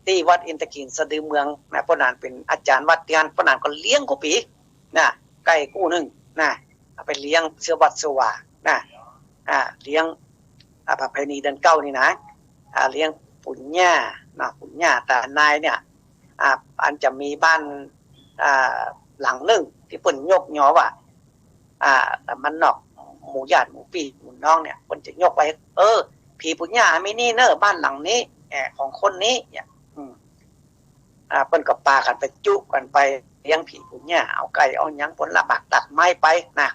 ตี้วัดอินทขิลสะดือเมืองนะ ป้อหนานเป๋นอาจ๋ารย์วัดตี้หั้น ป้อหนานก็เลี้ยงกู้ปี๋นะ ไก่กู้นึ่งนะ เอาไปเลี้ยงเสื้อวัดเสื้อวานะ อ่า เลี้ยง อ่า ประเพณีเดือนเก้านี่นะ อ่า เลี้ยงปู่ย่านะ ปู่ย่าต๋านายเนี่ย อ่า อันจะมีบ้าน อ่า หลังนึ่งตี้เปิ้นยกยอว่า อ่า ตะวันนอก หมู่ญาติหมู่ปี้หมู่น้องเนี่ย เปิ้นจะยกไว้ เออ ผีปู่ย่ามีนี่เนาะ บ้านหลังนี้ เอ่อ ของคนนี้เนี่ย อืม อ่า เปิ้นก็ปากั๋นไปจุกั๋นไปเลี้ยงผีปู่ย่า เอาไก่เอาหยังผลหมากตัดไม้ไปนะ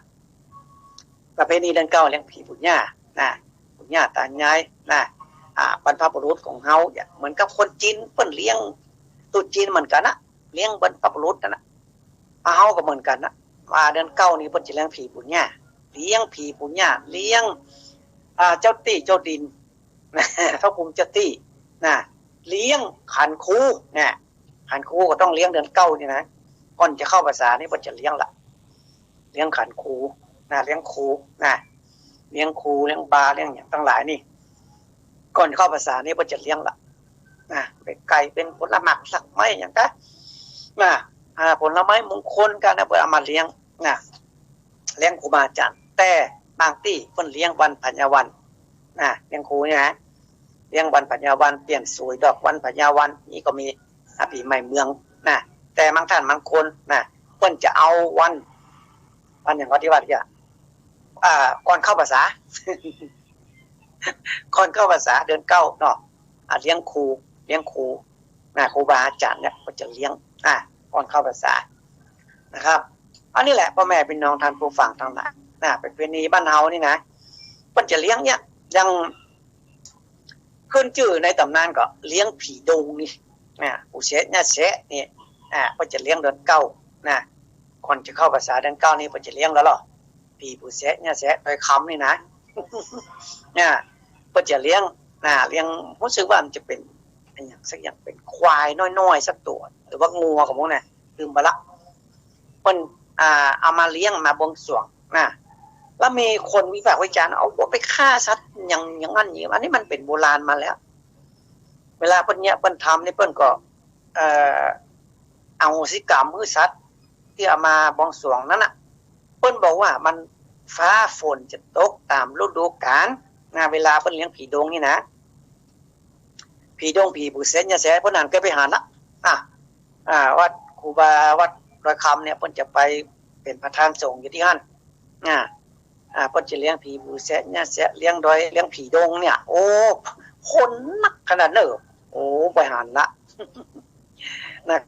ประเพณีเดือนเก้าเลี้ยงผีปู่ย่านะ ปู่ย่าต๋านายนะ อ่า บรรพบุรุษของเฮาเนี่ย เหมือนกับคนจีนเปิ้นเลี้ยงตรุษจีนเหมือนกั๋นนะ เลี้ยงบรรพบุรุษนั่นนะ อ่า เฮาก็เหมือนกั๋นนะ ว่าเดือนเก้านี่เปิ้นจะเลี้ยงผีปู่ย่า เลี้ยงผีปู่ย่า เลี้ยง อ่า เจ้าตี้เจ้าดิน พระภูมิเจ้าตี้นะ เลี้ยงขันครูนะ ขันครูก็ต้องเลี้ยงเดือนเก้านี่นะ ก่อนจะเข้าพรรษานี่เปิ้นจะเลี้ยงละ เลี้ยงขันครูนะ เลี้ยงครูนะ เลี้ยงครู เลี้ยงบา เลี้ยงหยังตังหลายนี่ ก่อนเข้าพรรษานี่เปิ้นจะเลี้ยงละนะ เป๋นไก่ เป๋นผลหมากสักไม้หยังกะนะ อ่า ผลไม้มงคลกะนะ เปิ้นเอามาเลี้ยงนะ เลี้ยงครูบาอาจ๋ารย์ แต่บางตี้เปิ้นเลี้ยงวันพญาวันนะ เลี้ยงครูนี่นะ เลี้ยงวันพญาวัน เปลี่ยนสวยดอกวันพญาวัน นี่ก็มี อ่า ปี๋ใหม่เมืองนะ แต่บางท่านบางคนนะ เปิ้นจะเอาวัน วันหยังก็ตี้ว่าเนี่ย อ่า ก่อนเข้าพรรษา ก่อนเข้าพรรษาเดือนเก้าเนาะ อ่า เลี้ยงครู เลี้ยงครูนะ ครูบาอาจ๋ารย์เนี่ยเปิ้นจะเลี้ยง อ่า ก่อนเข้าพรรษานะครับ อันนี้แหละป้อแม่ปี้น้องท่านผู้ฟังตังหลายนะ ประเพณีบ้านเฮานี่นะ เปิ้นจะเลี้ยงเนี่ย อย่าง ขึ้นจื้อในต๋ำนานก็เลี้ยงผีดงนี่นะ ปู่แสะย่าแสะนี่ อ่า เปิ้นจะเลี้ยงเดือนเก้านะ ก่อนจะเข้าพรรษาเดือนเก้านี่เปิ้นจะเลี้ยงแล้วเหรอ ผีปู่แสะย่าแสะดอยคำนี่นะ เนี่ย เปิ้นจะเลี้ยงนะ เลี้ยง ฮู้สึกว่ามันจะเป๋นอะหยังสักอย่าง เป๋นควายน้อยๆ สักตั๋ว หรือว่างัวก็บ่ฮู้นะ ลืมไปละ เปิ้น อ่า เอามาเลี้ยงมาบวงสรวงนะ แล้วมีคนวิพากษ์วิจารณ์ เอาวัวไปฆ่าสัตว์อย่าง อย่างนั้นอย่างนี้ อันนี้มันเป๋นโบราณมาแล้ว เวลาเปิ้นเนี่ย เปิ้นทำนี่เปิ้นก็ เอ่อ อโหสิกรรมหื้อสัตว์ตี้เอามาบวงสรวงนั้นน่ะ เปิ้นบอกว่ามัน ฟ้าฝนจะตกต๋ามฤดูกาลนะ เวลาเปิ้นเลี้ยงผีดงนี่นะ ผีดง ผีปู่แสะย่าแสะ ป้อหนานเกยไปหันละ อ่ะ อ่า วัดครูบา วัดดอยคำเนี่ย เปิ้นจะไปเป๋นประธานสงฆ์อยู่ตี้หั้น อ่า อ่า เปิ้นจะเลี้ยงผีปู่แสะย่าแสะ เลี้ยงดอย เลี้ยงผีดงเนี่ย โอ้ คนนักขนาดเนาะ โอ้ ไปหันละ นะ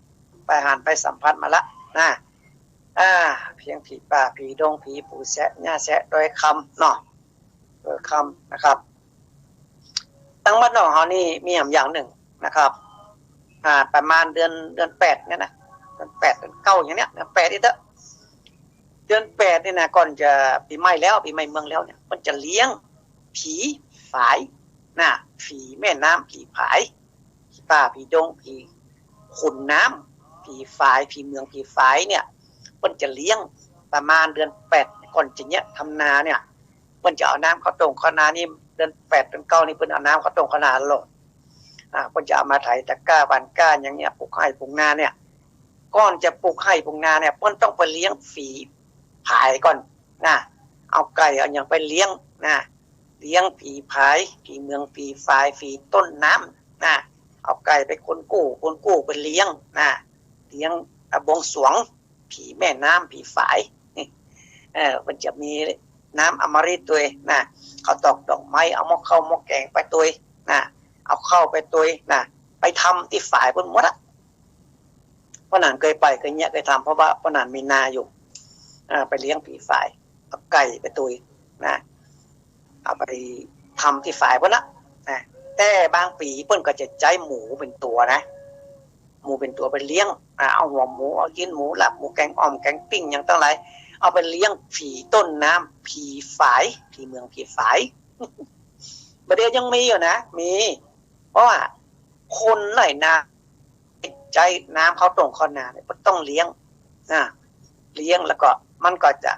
ไปหันไปสัมผัสมาละนะ อ่า เลี้ยงผีป่า ผีดง ผีปู่แสะย่าแสะดอยคำเนาะ ดอยคำนะครับ ตังบ้านนอกเฮานี่มีแหมอย่างนึ่งนะครับ อ่า ประมาณเดือน เดือนแปดเนี่ยนะ เดือนแปด เดือนเก้าอย่างเนี้ย เดือนแปดนี่เต๊อะ เดือนแปดนี่นะ ก่อนจะปี๋ใหม่แล้ว ปี๋ใหม่เมืองแล้วเนี่ย เปิ้นจะเลี้ยงผีฝายนะ ผีแม่น้ำ ผีฝาย ผีป่า ผีดง ผีขุนน้ำ ผีฝาย ผีเหมือง ผีฝายเนี่ย เปิ้นจะเลี้ยง ประมาณเดือนแปดก่อนจะเยียะทำนาเนี่ย เปิ้นจะเอาน้ำเข้าต้งเข้านานี่ เดือนแปดเดือนเก้านี่เปิ้นเอาน้ำเข้าต้งเข้านาลง อ่า เปิ้นจะเอามาไถตะกร้าหว่านกล้าอย่างเนี้ย ปลูกไฮ่ปลูกนาเนี่ย ก่อนจะปลูกไฮ่ปลูกนาเนี่ย เปิ้นต้องไปเลี้ยงฝีผายก่อนนะ เอาไก่เอาหยังไปเลี้ยงนะ เลี้ยงฝีผาย ฝีเมือง ฝีฝาย ฝีต้นน้ำนะ เอาไก่ไปคนกู้ คนกู้ไปเลี้ยงนะ เลี้ยง อ่ะ บวงสรวง ผีแม่น้ำ ผีฝาย เออ มันจะมีน้ำอมฤตตวยนะ เขาตอกดอกไม้ เอาหม้อข้าวหม้อแกงไปตวยนะ เอาข้าวไปตวยนะ ไปทำตี้ฝายเปิ้นหมดอะ ป้อหนานเกยไป เกยเยียะ เกยทำ เพราะว่าป้อหนานมีนาอยู่ อ่า ไปเลี้ยงผีฝาย เอาไก่ไปตวยนะ เอาไปทำตี้ฝายเปิ้นละนะ แต่บางปี๋เปิ้นก็จะใจ๊หมูเป๋นตั๋วนะ หมูเป๋นตั๋วไปเลี้ยง อ่า เอาหัวหมู เอาตี๋นหมู ลาบหมู แกงอ่อม แกงปิ้ง หยังตังหลาย เอาไปเลี้ยงผีต้นน้ำ ผีฝาย ผีเมือง ผีฝาย บ่าเดี่ยวยังมีอยู่นะ มี เพราะว่าคนไฮ่นา ใจ๊น้ำเข้าต้งเข้านาเนี่ย ก็ต้องเลี้ยงนะ เลี้ยงแล้วก็มันก็จะ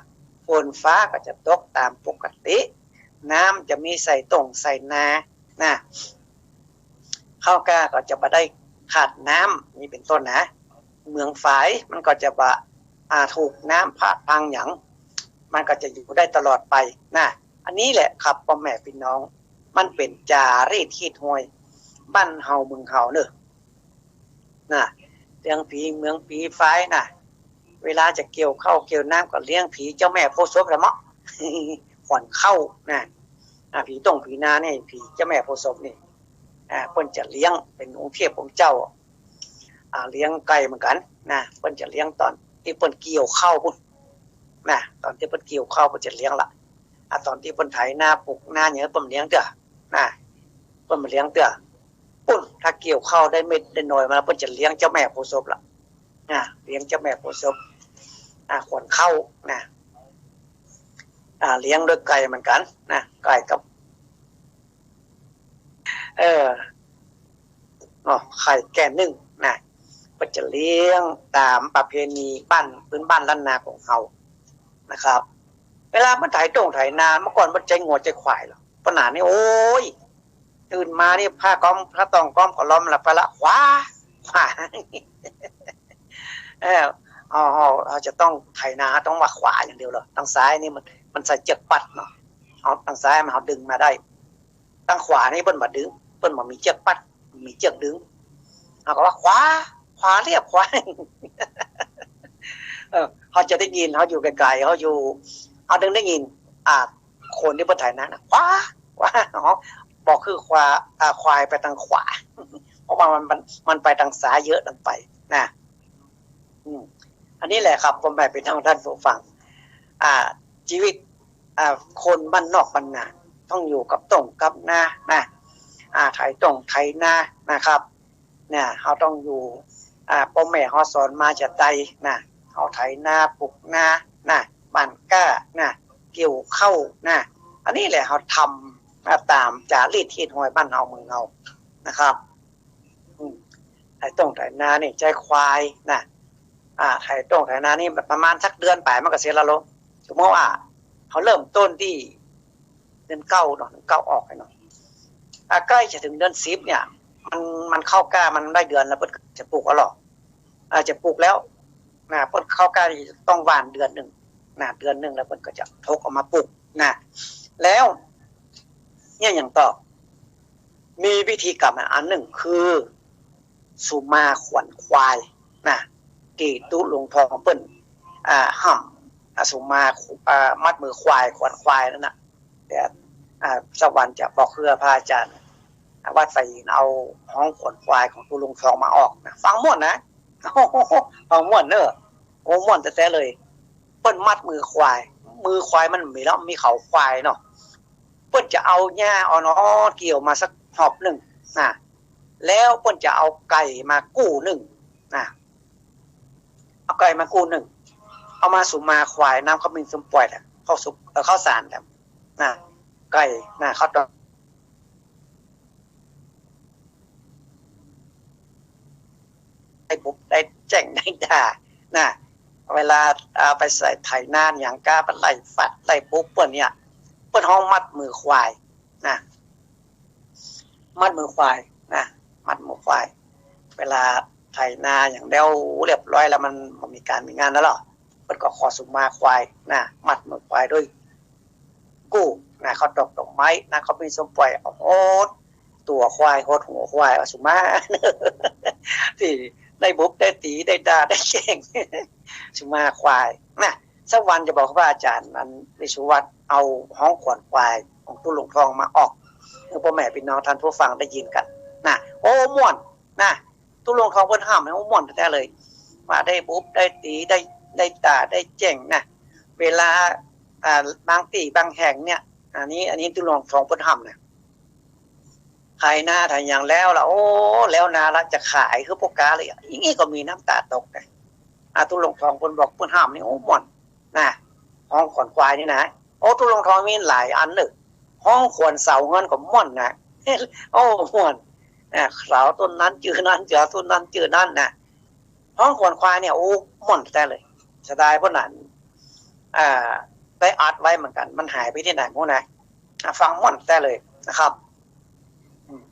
ฝนฟ้าก็จะตกต๋ามปกติ น้ำจะมีใส่ต้งใส่นานะ ข้าวกล้าก็จะบ่ได้ขาดน้ำ นี่เป๋นต้นนะ เมืองฝายมันก็จะบ่ อ่า ถูกน้ำผะพังหยัง มันก็จะอยู่ได้ตลอดไปนะ อันนี้แหละครับ ป้อแม่ปี้น้อง มันเป๋นจารีตฮีตฮวย บ้านเฮาเมืองเฮาเนาะ นะ เลี้ยงผีเมืองผีฝายนะ เวลาจะเกี่ยวข้าวเกี่ยวน้ำก็เลี้ยงผีเจ้าแม่โพธิ์ศพละเมาะ ขวัญข้าวนะ อ่า ผีต้งผีนานี่ ผีเจ้าแม่โพธิ์ศพนี่ อ่า เปิ้นจะเลี้ยงเป๋นองค์เทพองค์เจ้า อ่า เลี้ยงไก่เหมือนกั๋นนะ เปิ้นจะเลี้ยงต๋อนตี้เปิ้นเกี่ยวข้าวปู๊นนะ ต๋อนตี้เปิ้นเกี่ยวข้าวเปิ้นจะเลี้ยงละ อ่า ต๋อนตี้เปิ้นไถนาปลูกนาอย่างนี้เปิ้นบ่เลี้ยงเตื้อนะ เปิ้นบ่เลี้ยงเตื้อ ปู๊น ถ้าเกี่ยวข้าวได้เม็ดได้หน่อยมาแล้ว เปิ้นจะเลี้ยงเจ้าแม่โพธิ์ศพละ อ่า เลี้ยงเจ้าแม่โพธิ์ศพ อ่า ขวัญข้าวนะ อ่า เลี้ยงด้วยไก่เหมือนกั๋นนะ ไก่กับ เออ เนาะ ไข่แก่นึ่งนะ เปิ้นจะเลี้ยงต๋ามประเพณีบ้าน พื้นบ้านล้านนาของเฮานะครับ เวลาเปิ้นไถต้งไถนา เมื่อก่อนเปิ้นใจ๊งัวใจ๊ควายเหรอ ป้อหนานนี่ โอ้ย ตื่นมานี่ ผ้าก๊อม ผ้าตองก๊อมก็ล้อมละ ไปละ ขวา ขวา เออ เฮา เฮา เฮาจะต้องไถนา ต้องว่าขวาอย่างเดียวเหรอ ตางซ้ายนี่มัน มันใส่เจื้อกปัดเนาะ เฮาตางซ้ายมัน เฮาดึงมาได้ ตางขวานี่เปิ้นบ่ดึง เปิ้นบ่มีเจื้อกปัด มีเจื้อกดึง เฮาก็ว่า ขวา ขวาเรียบ ขวา เออ เฮาจะได้ยิน เฮาอยู่ไกลๆ เฮาอยู่ เฮาจึงได้ยิน อ่า คนตี้เปิ้นไถนานะ ขวา ขวา อ๋อ บอกคือขวา อ่า ควายไปตางขวา เพราะว่ามัน มัน มันไปตางซ้ายเยอะเกินไปนะ อืม อันนี้แหละครับ ป้อแม่ปี้น้องต้านผู้ฟัง อ่า จีวิต อ่า คนบ้านนอกบ้านนา ต้องอยู่กับต้งกับนานะ อ่า ไถต้งไถนานะครับ เนี่ย เฮาต้องอยู่ อ่า ป้อแม่เฮาสอนมาจะใดนะ เฮาไถนาปลูกนานะ หว่านกล้านะ เกี่ยวข้าวนะ อันนี้แหละเฮาทำ อ่า ต๋ามจารีตฮีตฮวยบ้านเฮาเมืองเฮานะครับ อืม ไถต้งไถนานี่ใจ๊ควายนะ อ่า ไถต้งไถนานี่ประมาณสักเดือนป๋ายมันก็เสร็จแล้วลอ สมมุติว่าเฮาเริ่มต้นตี้เดือนเก้าเนาะ เดือนเก้าออกไปเนาะ อ่า ใก้จะเถิงเดือนสิบเนี่ย มัน มันข้าวกล้ามันได้เดือนแล้ว เปิ้นจะปลูกเอาหรอ อ่า จะปลูกแล้วนะ เปิ้นข้าวกล้านี่ต้องหว่านเดือนนึ่งนะ เดือนนึ่งแล้วเปิ้นก็จะถกออกมาปลูกนะ แล้วเนี่ยอย่างต่อ มีพิธีกรรมอันนึ่งคือ สุมาขวัญควายนะ ตี้ตุ๊ลุงทองเปิ้น อ่า ฮ่ำ อ่า สุมา อ่า มัดมือควาย ขวัญควายนั่นน่ะ เดี๋ยว อ่า สักวันจะบอกเฮือพระอาจารย์ อ่า วัดไฟหินเอาฮ้องขวัญควายของตุ๊ลุงทองมาออกนะ ฟังม่วนนะ ฟังม่วนเน้อ โอ้ ม่วนแต๊ๆ เลย เปิ้นมัดมือควาย มือควายมันมีแล้ว มีเขาควายเนาะ เปิ้นจะเอาหญ้าอ่อนๆ เกี่ยวมาสักหอบนึ่งนะ แล้วเปิ้นจะเอาไก่มากู้นึ่งนะ เอาไก่มากู้นึ่ง เอามาสุมาควาย น้ำขมิ้นสุมป่อยแหละ ข้าวสุก เอ่อ ข้าวสารแหละนะ ไก่นะ เขาต้อง ได้ปุ๊บได้แจ้งได้ด่านะ เวลาเอาไปใส่ไถนาหยังก้า ไปไล่ฟัดไล่บุบเปิ้นเนี่ย เปิ้นฮ้องมัดมือควายนะ มัดมือควายนะ มัดมือควาย เวลาไถนาหยังแล้วเรียบร้อยแล้ว มันบ่มีก๋านมีงานแล้วเหรอ เปิ้นก็ขอสุมาควายนะ มัดมือควายด้วยกู้นะ เขาตอกดอกไม้นะ เขามีส้มป่อย เอาหดตั๋วควาย หดหัวควาย เอาสุมา ตี้ได้บุบได้ตี๋ได้ด่าได้แจ้ง สุมาควายนะ สักวันจะบอกว่าอาจ๋ารย์นั้น วิศวัตเอาฮ้องขวัญควายของตุ๊ลุงทองมาออก หื้อป้อแม่ปี้น้องต้านผู้ฟังได้ยินกั๋นนะ โอ้ ม่วนนะ ตุ๊ลุงทองเปิ้นฮ่ำเนี่ย โอ้ ม่วนแต๊ๆ เลย ว่าได้บุบได้ตี๋ได้ ได้ด่าได้แจ้งนะ เวลา อ่า บางตี้บางแห่งเนี่ย อันนี้ อันนี้ตุ๊ลุงทองเปิ้นฮ่ำนะ ไถนาไถหยังแล้วละ โอ้ แล้วนาละ จะขายหื้อป้อก๊าเลย อย่างนี้ก็มีน้ำต๋าตกนะ อ่า ตุ๊ลุงทองเปิ้นบอกเปิ้นฮ่ำนี่ โอ้ ม่วนนะ ฮ้องขวัญควายนี่นะ โอ้ ตุ๊ลุงทองมีหลายอันเน่อ ฮ้องขวัญเสาเฮือนก็ม่วนนะ โอ้ ม่วนนะ เสาต้นนั้นจื้อนั้น เสาต้นนั้นจื้อนั้นนะ ฮ้องขวัญควายเนี่ย โอ้ ม่วนแต๊ๆ เลย เสียดายเปิ้นนั้น อ่า ได้อัดไว้เหมือนกั๋น มันหายไปตี้ไหนบ่ฮู้นะ อ่า ฟังม่วนแต๊ๆ เลยนะครับ อืม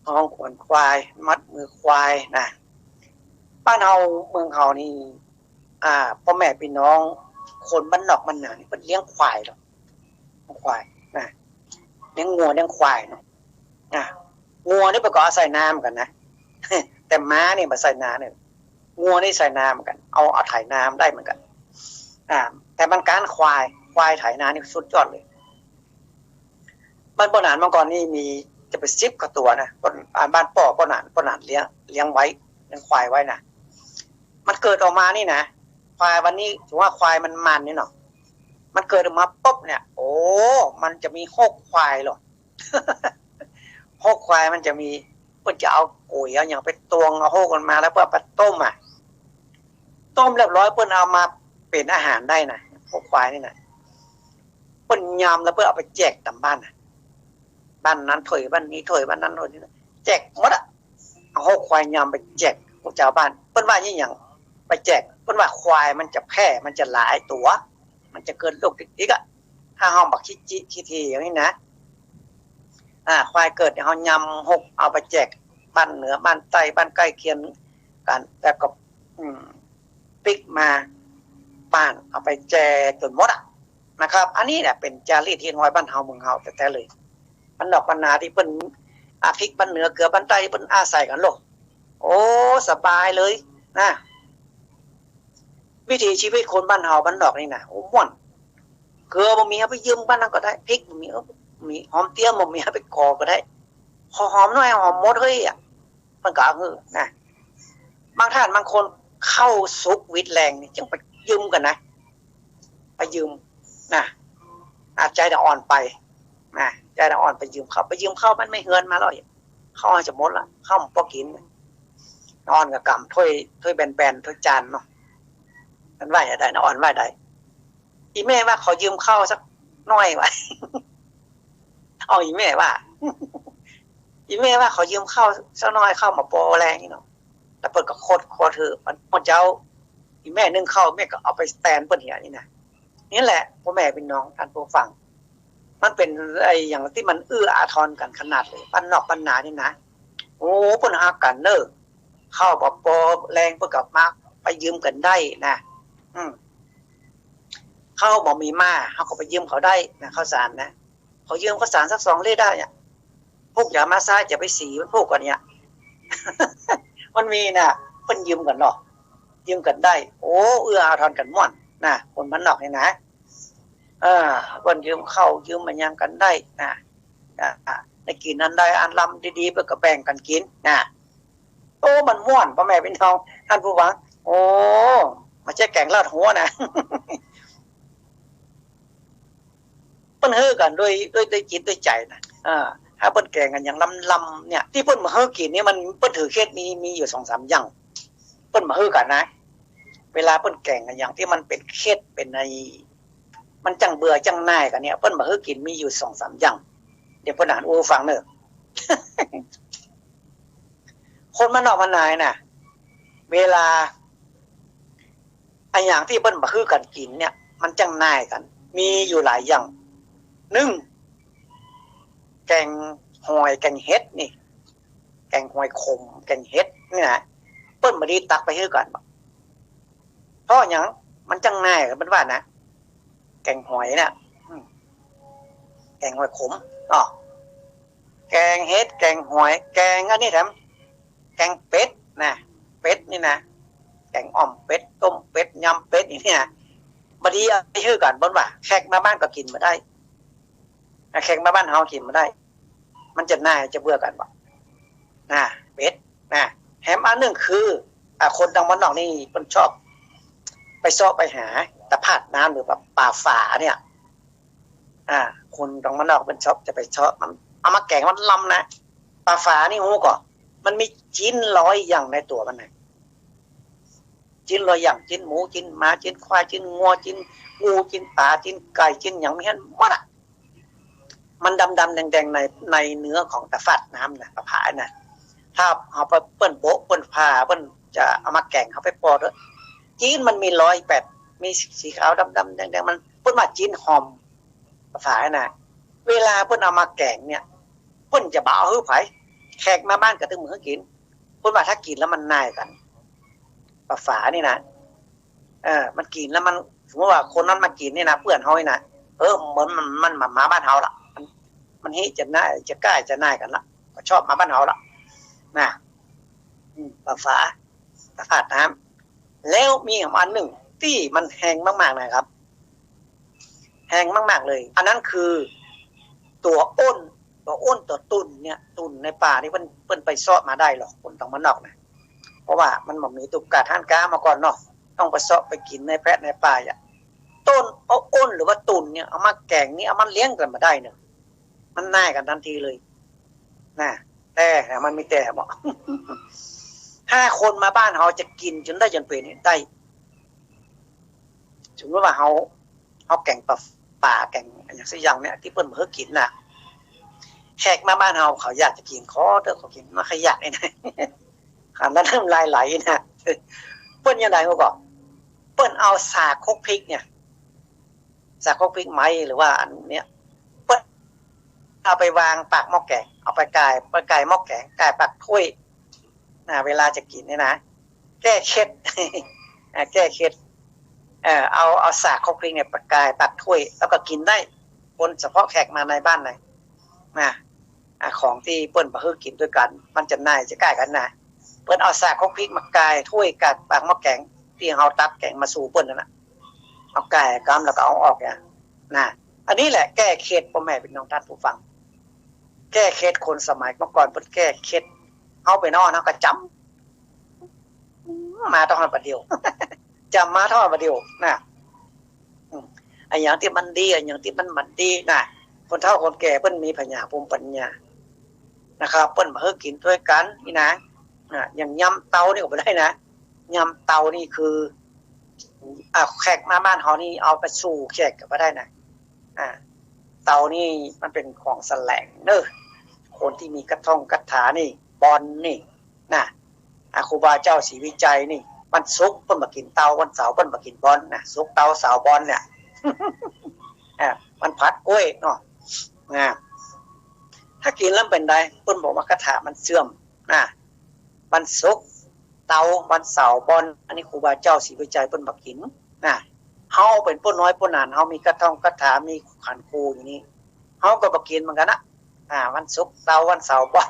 ฮ้องขวัญควาย มัดมือควายนะ บ้านเฮาเมืองเฮานี่ อ่า ป้อแม่ปี้น้องคนบ้านนอกบ้านนานี่ เปิ้นเลี้ยงควายเหรอ ควายนะ เลี้ยงงัวเลี้ยงควายเนาะ อ่ะ งัวนี่เปิ้นก็อาศัยนาเหมือนกั๋นนะ แต่ม้านี่บ่อาศัยนาเนี่ย งัวนี่อาศัยนาเหมือนกั๋น เอา เอาไถนาได้เหมือนกั๋น อ่า แต่มันก๊านควาย ควายไถนานี่สุดยอดเลย บ้านป้อหนานเมื่อก่อนนี่มีจะเป๋นสิบกว่าตั๋วนะ บ้าน อ่า บ้านป้อ ป้อหนาน ป้อหนานเลี้ยง เลี้ยงไว้ เลี้ยงควายไว้นะ มันเกิดออกมานี่นะ ควายวันนี้ถือว่าควายมันมันนี่เนาะ มันเกิดออกมาปุ๊บเนี่ย โอ้ มันจะมีฮกควายเหรอ ฮกควายมันจะมี เปิ้นจะเอาก๋วยเอาหยังไปตวงเอาฮกมันมา แล้วเปิ้นเอาไปต้มอะ ต้มเรียบร้อยเปิ้นเอามาเป๋นอาหารได้นะ ฮกควายนี่นะ เปิ้นยำแล้วเปิ้นเอาไปแจกต๋ามบ้านน่ะ บ้านนั้นถ้วย บ้านนี้ถ้วย บ้านนั้นถ้วย นี่นะ แจกหมดอะ เอาฮกควายยำไปแจกพวกจาวบ้าน เปิ้นว่าอะหยัง ไปแจก เปิ้นว่าควายมันจะแพร่ มันจะหลายตั๋ว มันจะเกิดโรคติดอีกอะ ถ้าเฮาบ่ขี้จิขี้เถอย่างนี้นะ อ่า ควายเกิดเนี่ย เฮายำฮกเอาไปแจกบ้านเหนือบ้านใต้ บ้านใก้เคียงกั๋น แล้วก็ อืม ปิ๊กมาบ้าน เอาไปแจกจ๋นหมดอะนะครับ อันนี้เนี่ยเป๋นจารีตฮิตฮอยบ้านเฮาเมืองเฮาแต๊ๆ เลย บ้านนอกบ้านนาตี้เปิ้น อ่า ปิ๊กบ้านเหนือเกือบ้านใต้เปิ้นอาศัยกั๋นโลด โอ้ สบายเลยนะ วิถีชีวิตคนบ้านเฮาบ้านนอกนี่นะ โอ้ ม่วน เกือบ่มีเอาไปยืมบ้านนั้นก็ได้ ปิ๊กบ่มี เออ มี หอมเตี้ยมบ่มีเอาไปขอก็ได้ ขอหอมหน่อย หอมหมดเฮ้ยอะ มันก็เอาหื้อนะ บางท่านบางคนข้าวสุกหวิดแฮงนี่ จึงไปยืมกั๋นนะ ไปยืมนะ อ่ะ ใจ๋น่ะอ่อนไปนะ ใจ๋น่ะอ่อนไปยืมข้าว ไปยืมข้าวมันไม่เฮือนมาแล้ว ข้าวจะหมดละ ข้าวบ่กิ๋น อ่อนก็ก๋ำถ้วย ถ้วยแบนๆ ถ้วยจานเนาะ มันว่าจะได้นะ อ่อนว่าได้ อีแม่ว่าขอยืมข้าวสักหน่อยว่า เอาอีแม่ว่า อีแม่ว่าขอยืมข้าวสักหน่อย ข้าวบ่ปอแฮงนี่เนาะ แล้วเปิ้นก็โคตร โคตรหื้อ มันหมดเจ๊า อีแม่นึ่งข้าว แม่ก็เอาไปแตนเปิ้นเหียนี่นะ นี่แหละ ป้อแม่ปี้น้องต้านผู้ฟัง มันเป๋นอะหยังตี้มันเอื้ออาทรกั๋นขนาดเลย บ้านนอกบ้านนานี่นะ โอ้ เปิ้นฮักกั๋นเน่อ ข้าวบ่ปอแฮงเปิ้นก็มาไปยืมกั๋นได้นะ อืม ข้าวบ่มีมา เฮาก็ไปยืมเขาได้นะ ข้าวสารนะ ขอยืมข้าวสารสักสองเล่มได้อะ พูกจ๋ามาซ้ายจ๋าไปสี มันพูกกั๋นเนี่ย มันมีนะ เปิ้นยืมกั๋นเนาะ ยืมกั๋นได้ โอ้ เอื้ออาทรกั๋นม่วนนะ คนบ้านนอกนี่นะ เออ เปิ้นยืมข้าวยืมอะหยังกั๋นได้นะ อ่า ได้กิ๋นอันใดอันลำดีๆ เปิ้นก็แบ่งกั๋นกิ๋นนะ โอ้ มันม่วน ป้อแม่ปี้น้องต้านผู้ฟัง โอ้ บ่ใจ้แก๋งลาดหัวนะ เปิ้นหื้อกั๋นด้วย ด้วย ด้วยจิตด้วยใจ๋นะ อ่า ถ้าเปิ้นแก๋งกั๋นอย่างลำๆ เนี่ย ตี้เปิ้นบ่หื้อกิ๋นนี่มัน เปิ้นถือเคล็ดมี มีอยู่สองสามอย่าง เปิ้นบ่หื้อกั๋นนะ เวลาเปิ้นแก๋งกั๋นอย่างตี้มันเป๋นเคล็ดเป๋นไอ้ มันจั้งเบื่อจั้งหน่ายกั๋นเนี่ย เปิ้นบ่หื้อกิ๋นมีอยู่สองสามอย่าง เดี๋ยวเปิ้นอ่านอู้ฟังเน่อ คนบ้านนอกบ้านนานะ เวลา อะหยังตี้เปิ้นบ่หื้อกั๋นกิ๋นเนี่ย มันจั้งน่ายกั๋น มีอยู่หลายอย่าง นึ่ง แก๋งหอย แก๋งเห็ดนี่ แก๋งหอยขม แก๋งเห็ดนี่นะ เปิ้นบ่ดีตักไปหื้อกั๋น เพราะหยัง มันจั้งน่ายกั๋น เปิ้นว่านะ แก๋งหอยเนี่ย อืม แก๋งหอยขม อ้อ แก๋งเห็ด แก๋งหอย แก๋งอันนี้แถม แก๋งเป็ดนะ เป็ดนี่นะ แก๋งอ่อมเป็ด ต้มเป็ด ยำเป็ดอย่างนี้นะ บ่ดีเอาไปหื้อกั๋น เปิ้นว่า แขกมาบ้านก็กิ๋นบ่ได้ แขกมาบ้านเฮากิ๋นบ่ได้ มันจะน่ายจะเบื่อกั๋นบ่ นะ เป็ดนะ แถมอันนึ่งคือ อ่า คนตางบ้านนอกนี่เปิ้นชอบ ไปเซาะไปหาตะพาดน้ำหรือว่าป๋าฝาเนี่ย อ่า คนตางบ้านนอกเปิ้นชอบจะไปเซาะมัน เอามาแก๋งมันลำนะ ป๋าฝานี่ฮู้ก่อ มันมีจิ๊นร้อยอย่างในตั๋วมันนะ จิ๊นร้อยอย่าง จิ๊นหมู จิ๊นหมา จิ๊นควาย จิ๊นงัว จิ๊นงู จิ๊นป๋า จิ๊นไก่ จิ๊นหยังมีหั้นหมดอะ มันดำๆ แดงๆ ใน ในเนื้อของตะพาดน้ำนะ ป๋าฝานะ ถ้าเอาไปเปิ้นโบะ เปิ้นผ่า เปิ้นจะเอามาแก๋ง เอาไปปอดเต๊อะ จิ๊นมันมีร้อยแปด มีสีขาวดำๆ แดงๆ มัน เปิ้นว่าจิ๊นฮอม ป๋าฝานะ เวลาเปิ้นเอามาแก๋งเนี่ย เปิ้นจะบ่เอาหื้อใผ แขกมาบ้านก็ตึงบ่หื้อกิ๋น เปิ้นว่าถ้ากิ๋นแล้วมันน่ายกั๋น ป๋าฝานี่นะ เออ มันกิ๋นแล้วมัน สมมุติว่าคนนั้นมากิ๋นนี่นะ เปื้อนเฮานี่นะ เออ เหมือนมัน มันมา มาบ้านเฮาละ มัน มันเฮจะน่าย จะก้ายจะน่ายกั๋นละ ก็ชอบมาบ้านเฮาละ นะ อืม ป๋าฝา ตะพาดน้ำ แล้วมีอีกอันนึ่งตี้มันแฮงมากๆ นะครับ แฮงมากๆ เลย อันนั้นคือตั๋วอ้น ตั๋วอ้น ตั๋วตุ่นเนี่ย ตุ่นในป่านี่เปิ้น เปิ้นไปเซาะมาได้หรอก คนตางบ้านนอกนะ เพราะว่ามันบ่มีตุ๊กตาฮ้านก๊ามาก่อนเนาะ ต้องไปเซาะไปกิ๋นในแพะในป่าอะ ตั๋วอ้นหรือว่าตุ่นเนี่ย เอามาแก๋งนี่ เอามาเลี้ยงกั๋นบ่ได้เนาะ มันน่ายกั๋นตันทีเลย นะ แต่ มันมีแต่บ่ ถ้าคนมาบ้านเฮาจะกิ๋นจ๋นได้จ๋นเป๋นนี่ได้ สมมุติว่าเฮา เฮาแก๋งป๋าฝา แก๋งอะหยังสักอย่างเนี่ย ตี้เปิ้นบ่หื้อกิ๋นน่ะ แขกมาบ้านเฮาเขาอยากจะกิ๋น ขอเต๊อะ ขอกิ๋น มันขยักไอ้นะ ขนาดน้ำลายไหลนะ เปิ้นยังไงก็ เปิ้นเอาสากครกพริกเนี่ย สากครกพริกไหม หรือว่าอันเนี้ย เปิ้นเอาไปวางปากหม้อแก๋ง เอาไปก่าย ไปก่ายหม้อแก๋ง ก่ายปากถ้วย นะ เวลาจะกิ๋นเนี่ยนะ แก้เคล็ด อ่า แก้เคล็ด เอ่อ เอา เอาสากครกพริกเนี่ยไปก่ายปากถ้วย แล้วก็กิ๋นได้ คนเฉพาะแขกมาในบ้านนะ นะ อ่า ของตี้เปิ้นบ่หื้อกิ๋นตวยกั๋น มันจะน่ายจะก้ายกั๋นนะ เปิ้นเอาสากครกพริกมาก่ายถ้วย ก่ายปากหม้อแก๋ง ตี้เฮาตักแก๋งมาสู่เปิ้นนั่นน่ะ เอาก่ายกำแล้วก็เอาออกเนี่ย นะ อันนี้แหละแก้เคล็ด ป้อแม่พี่น้องต้านผู้ฟัง แก้เคล็ด คนสมัยเมื่อก่อนเปิ้นแก้เคล็ด เฮาไปนอนเฮาก็จ๋ำมาเต้าหั้นบ่าเดี่ยว จ๋ำมาเต้าหั้นบ่าเดี่ยวนะ อืม อะหยังตี้มันดี อะหยังตี้มันบ่ดีนะ คนเฒ่าคนแก่เปิ้นมีปัญญา ภูมิปัญญา นะครับ เปิ้นบ่หื้อกิ๋นตวยกั๋นนี่นะ อ่า อย่างยำเตานี่ก็บ่ได้นะ ยำเตานี่คือ อ่า แขกมาบ้านเฮานี่เอาไปสู่แขกก็บ่ได้นะ อ่า เตานี่มันเป๋นของแสลงเนาะ คนตี้มีกระท่องกระถานี่ บอนนี่นะ อ่า ครูบาเจ้าศรีวิชัยนี่ วันศุกร์เปิ้นบ่กิ๋นเตา วันเสาร์เปิ้นบ่กิ๋นบอนนะ ศุกร์เตาเสาร์บอนเนี่ย อ่า มันผัดก๊วยเนาะ อ่า ถ้ากิ๋นแล้วเป๋นใด เปิ้นบอกว่ากระถามันเสื่อมนะ วันศุกร์เตา วันเสาร์บอน อันนี้ครูบาเจ้าศรีวิชัยเปิ้นบ่กิ๋นนะ เฮาเป๋นป้อน้อยป้อหนาน เฮามีกระท่องกระถา มีขันธ์ครูอยู่นี่ เฮาก็บ่กิ๋นเหมือนกั๋นนะ อ่า วันศุกร์เตา วันเสาร์บอน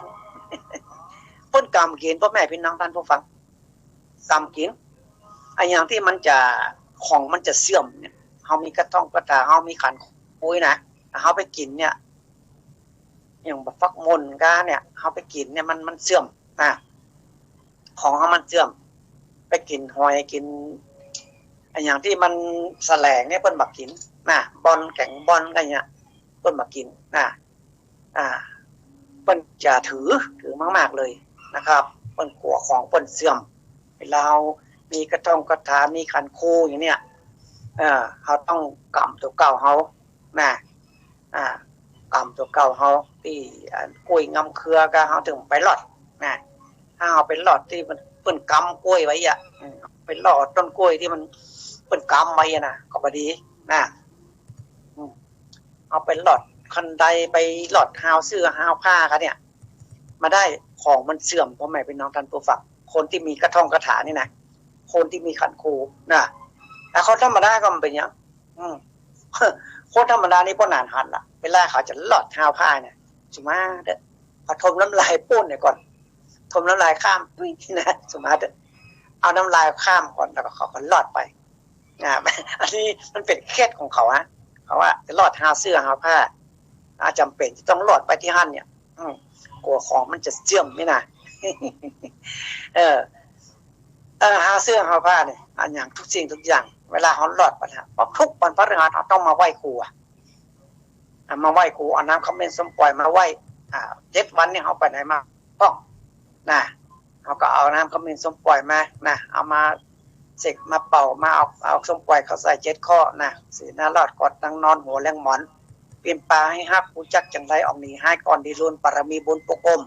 เปิ้นกำกิ๋น ป้อแม่พี่น้องต้านผู้ฟัง กำกิ๋น อะหยังตี้มันจะ ของมันจะเสื่อมเนี่ย เฮามีกระท่องกระถา เฮามีขันธ์ครูนะ เฮาไปกิ๋นเนี่ย อย่างบักฟักม่นก้าเนี่ย เฮาไปกิ๋นเนี่ย มัน มันเสื่อมนะ ของเฮามันเสื่อม ไปกิ๋นหอย กิ๋นอะหยังตี้มันแสลงเนี่ย เปิ้นบ่กิ๋นนะ บอน แก๋งบอนก้าเนี่ย เปิ้นบ่กิ๋นนะ อ่า เปิ้นจะถือ ถือมากๆ เลยนะครับ เปิ้นกั๋วของเปิ้นเสื่อม เวลาเฮามีกระท่องกระถา มีขันธ์ครูอย่างเนี้ย เอ่อ เฮาต้องกำตั๋วเก่าเฮานะ อ่า กำตั๋วเก่าเฮา ตี้อันก๊วยงำเคือก้า เฮาเถิงไปลอดนะ ถ้าเฮาไปลอดตี้มัน เปิ้นกำก๊วยไว้อะ อืม ไปลอดต้นก๊วยตี้มัน เปิ้นกำไว้อะนะ ก็บ่ดีนะ อืม เอาไปหลอดคันได ไปหลอดฮาวเสื้อฮาวผ้ากั๋นเนี่ย มาได้ ของมันเสื่อม ป้อแม่ปี้น้องต้านผู้ฟัง คนตี้มีกระท่องคาถานี่นะ คนตี้มีขันครูนะ แต่คนธรรมดาก็บ่เป๋นหยัง อืม คนธรรมดานี่ป้อหนานหันละ เวลาเขาจะหลอดฮาวผ้าเนี่ย สุมาเต๊อะ เขาถมน้ำลายปู้นเนี่ยก่อน ถมน้ำลายข้าม ปุ๊ย นะ สุมาเต๊อะ เอาน้ำลายข้ามก่อน แล้วก็เขาก็หลอดไป อ่า อันนี้มันเป๋นเคล็ดของเขาฮะ เขาว่าจะหลอดฮาวเสื้อฮาวผ้า อ่า จ๋ำเป๋นจะต้องหลอดไปตี้หั้นเนี่ย อืม กั๋วของมันจะเสื่อมนี่นะ เออ เออ ฮาวเสื้อฮาวผ้าเนี่ย อันหยังทุกสิ่งทุกอย่าง เวลาเฮาหลอดไปนะ เพราะทุกวันพฤหัสเฮาต้องมาไหว้ครูอะ อ่ะ มาไหว้ครู เอาน้ำขมิ้นส้มป่อยมาไหว้ อ่า เจ็ดวันนี่เฮาไปไหนมาบ้างนะ เฮาก็เอาน้ำขมิ้นส้มป่อยมานะ เอามาเสกมาเป่า มาเอา เอาส้มป่อยเข้าใส่เจ็ดข้อนะ สีหน้ารอดกอดนั่งนอนหัวแรงหมอน ปิ้นปาหื้อฮัก ฮู้จักจั่งใดออกหนีฮ้าย ก่อนดีลูน ปารมีบุญปกกลม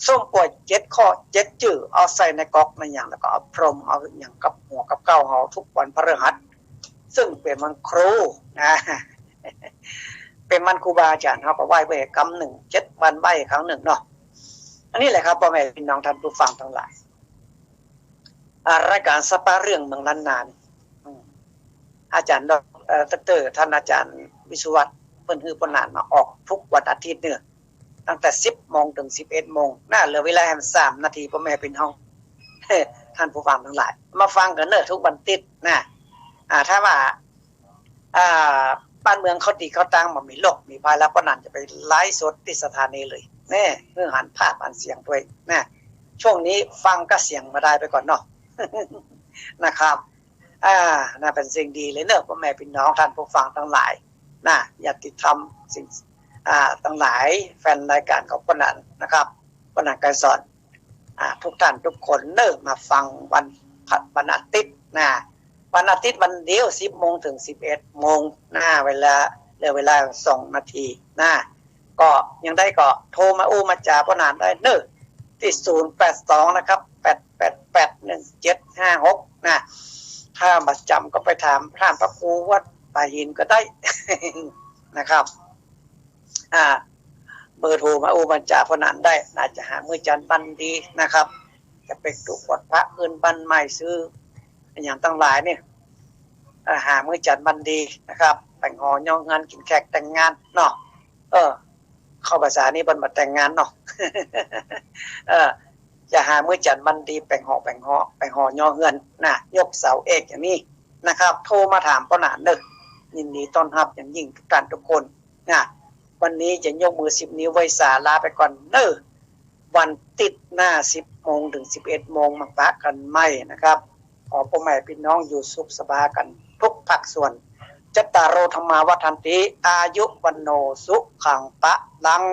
ส้มป่อยเจ็ดข้อเจ็ดจื้อ เอาใส่ในก๊อกในหยัง แล้วก็เอาพรม เอาหยังกับหัวกับเก๊าเฮาทุกวันพฤหัส ซึ่งเป๋นวันครูนะ เป๋นวันครูบาอาจ๋ารย์ เฮาก็ไหว้ไว้กำนึ่ง เจ็ดวันไหว้ครั้งนึ่งเนาะ อันนี้แหละครับ ป้อแม่ปี้น้องต้านผู้ฟังตังหลาย อ่า รายก๋านสปาเรื่องเมืองล้านนานี่ อืม อาจ๋ารย์ดอก เอ่อ ดอกเตอร์ ต้านอาจ๋ารย์วิศวัฒน์ เปิ้นหื้อป้อหนานมาออกทุกวันอาทิตย์เนี่ย ตั้งแต่สิบโมงเถิงสิบเอ็ดโมงนะ เหลือเวลาแหมสามนาที ป้อแม่ปี้น้อง ต้านผู้ฟังตังหลาย มาฟังกั๋นเน่อทุกวันอาทิตย์นะ อ่า ถ้าว่า อ่า บ้านเมืองเข้าตี้เข้าตาง บ่มีโรคมีภัยแล้ว ป้อหนานจะไปไลฟ์สดตี้สถานีเลย แน่ หื้อหันภาพหันเสียงตวยนะ ช่วงนี้ฟังก็เสียงบ่ได้ไปก่อนเนาะ นะครับ อ่า นะ เป๋นสิ่งดีเลยเน่อ ป้อแม่ปี้น้องต้านผู้ฟังตังหลายนะ ญาติธรรมสิ่ง อ่า ตังหลาย แฟนรายก๋านของป้อหนานนะครับ ป้อหนานไกรสอน อ่า ทุกท่านทุกคนเน่อ มาฟังวันพฤ- วันอาทิตย์นะ วันอาทิตย์วันเดียว สิบโมงเถิงสิบเอ็ดโมงนะ เวลา เหลือเวลาสองนาทีนะ ก็ยังได้ก็โทรมาอู้มาจ๋าป้อหนานได้เน่อ ตี้ศูนย์แปดสองนะครับ แปดแปดแปด หนึ่งเจ็ดห้าหกนะ ถ้าบ่จ๋ำก็ไปถามต้านพระครูวัดป่าหินก็ได้นะครับ อ่า เบอร์โทรมาอู้มาจ๋าป้อหนานได้ น่าจะหามื้อจันทร์วันดีนะครับ จะไปตุ๊กวัดพระขึ้นบ้านใหม่ ซื้ออะหยังตังหลายเนี่ย อ่า หามื้อจันทร์วันดีนะครับ แป๋งหอย้อเฮือน กิ๋นแขกแต่งงานเนาะ เออ เข้าภาษานี่เปิ้นบ่แต่งงานเนาะ เออ จะหามื้อจันทร์วันดี แป๋งหอ แป๋งหอ แป๋งหอย้อเฮือนนะ ยกเสาเอกอย่างนี้นะครับ โทรมาถามป้อหนานเน่อ ยินดีต้อนฮับอย่างยิ่งทุกท่านทุกคนนะ วันนี้จะยกมือสิบนิ้วไหว้สาลาไปก่อนเน่อ วันอาทิตย์หน้า สิบโมงเถิงสิบเอ็ดโมง มาปะกั๋นใหม่นะครับ ขอป้อแม่ปี้น้องอยู่สุขสบายกั๋นทุกภาคส่วน จัตตาโร ธัมมา วัฑฒันติ อายุ วัณโณ สุขัง พลัง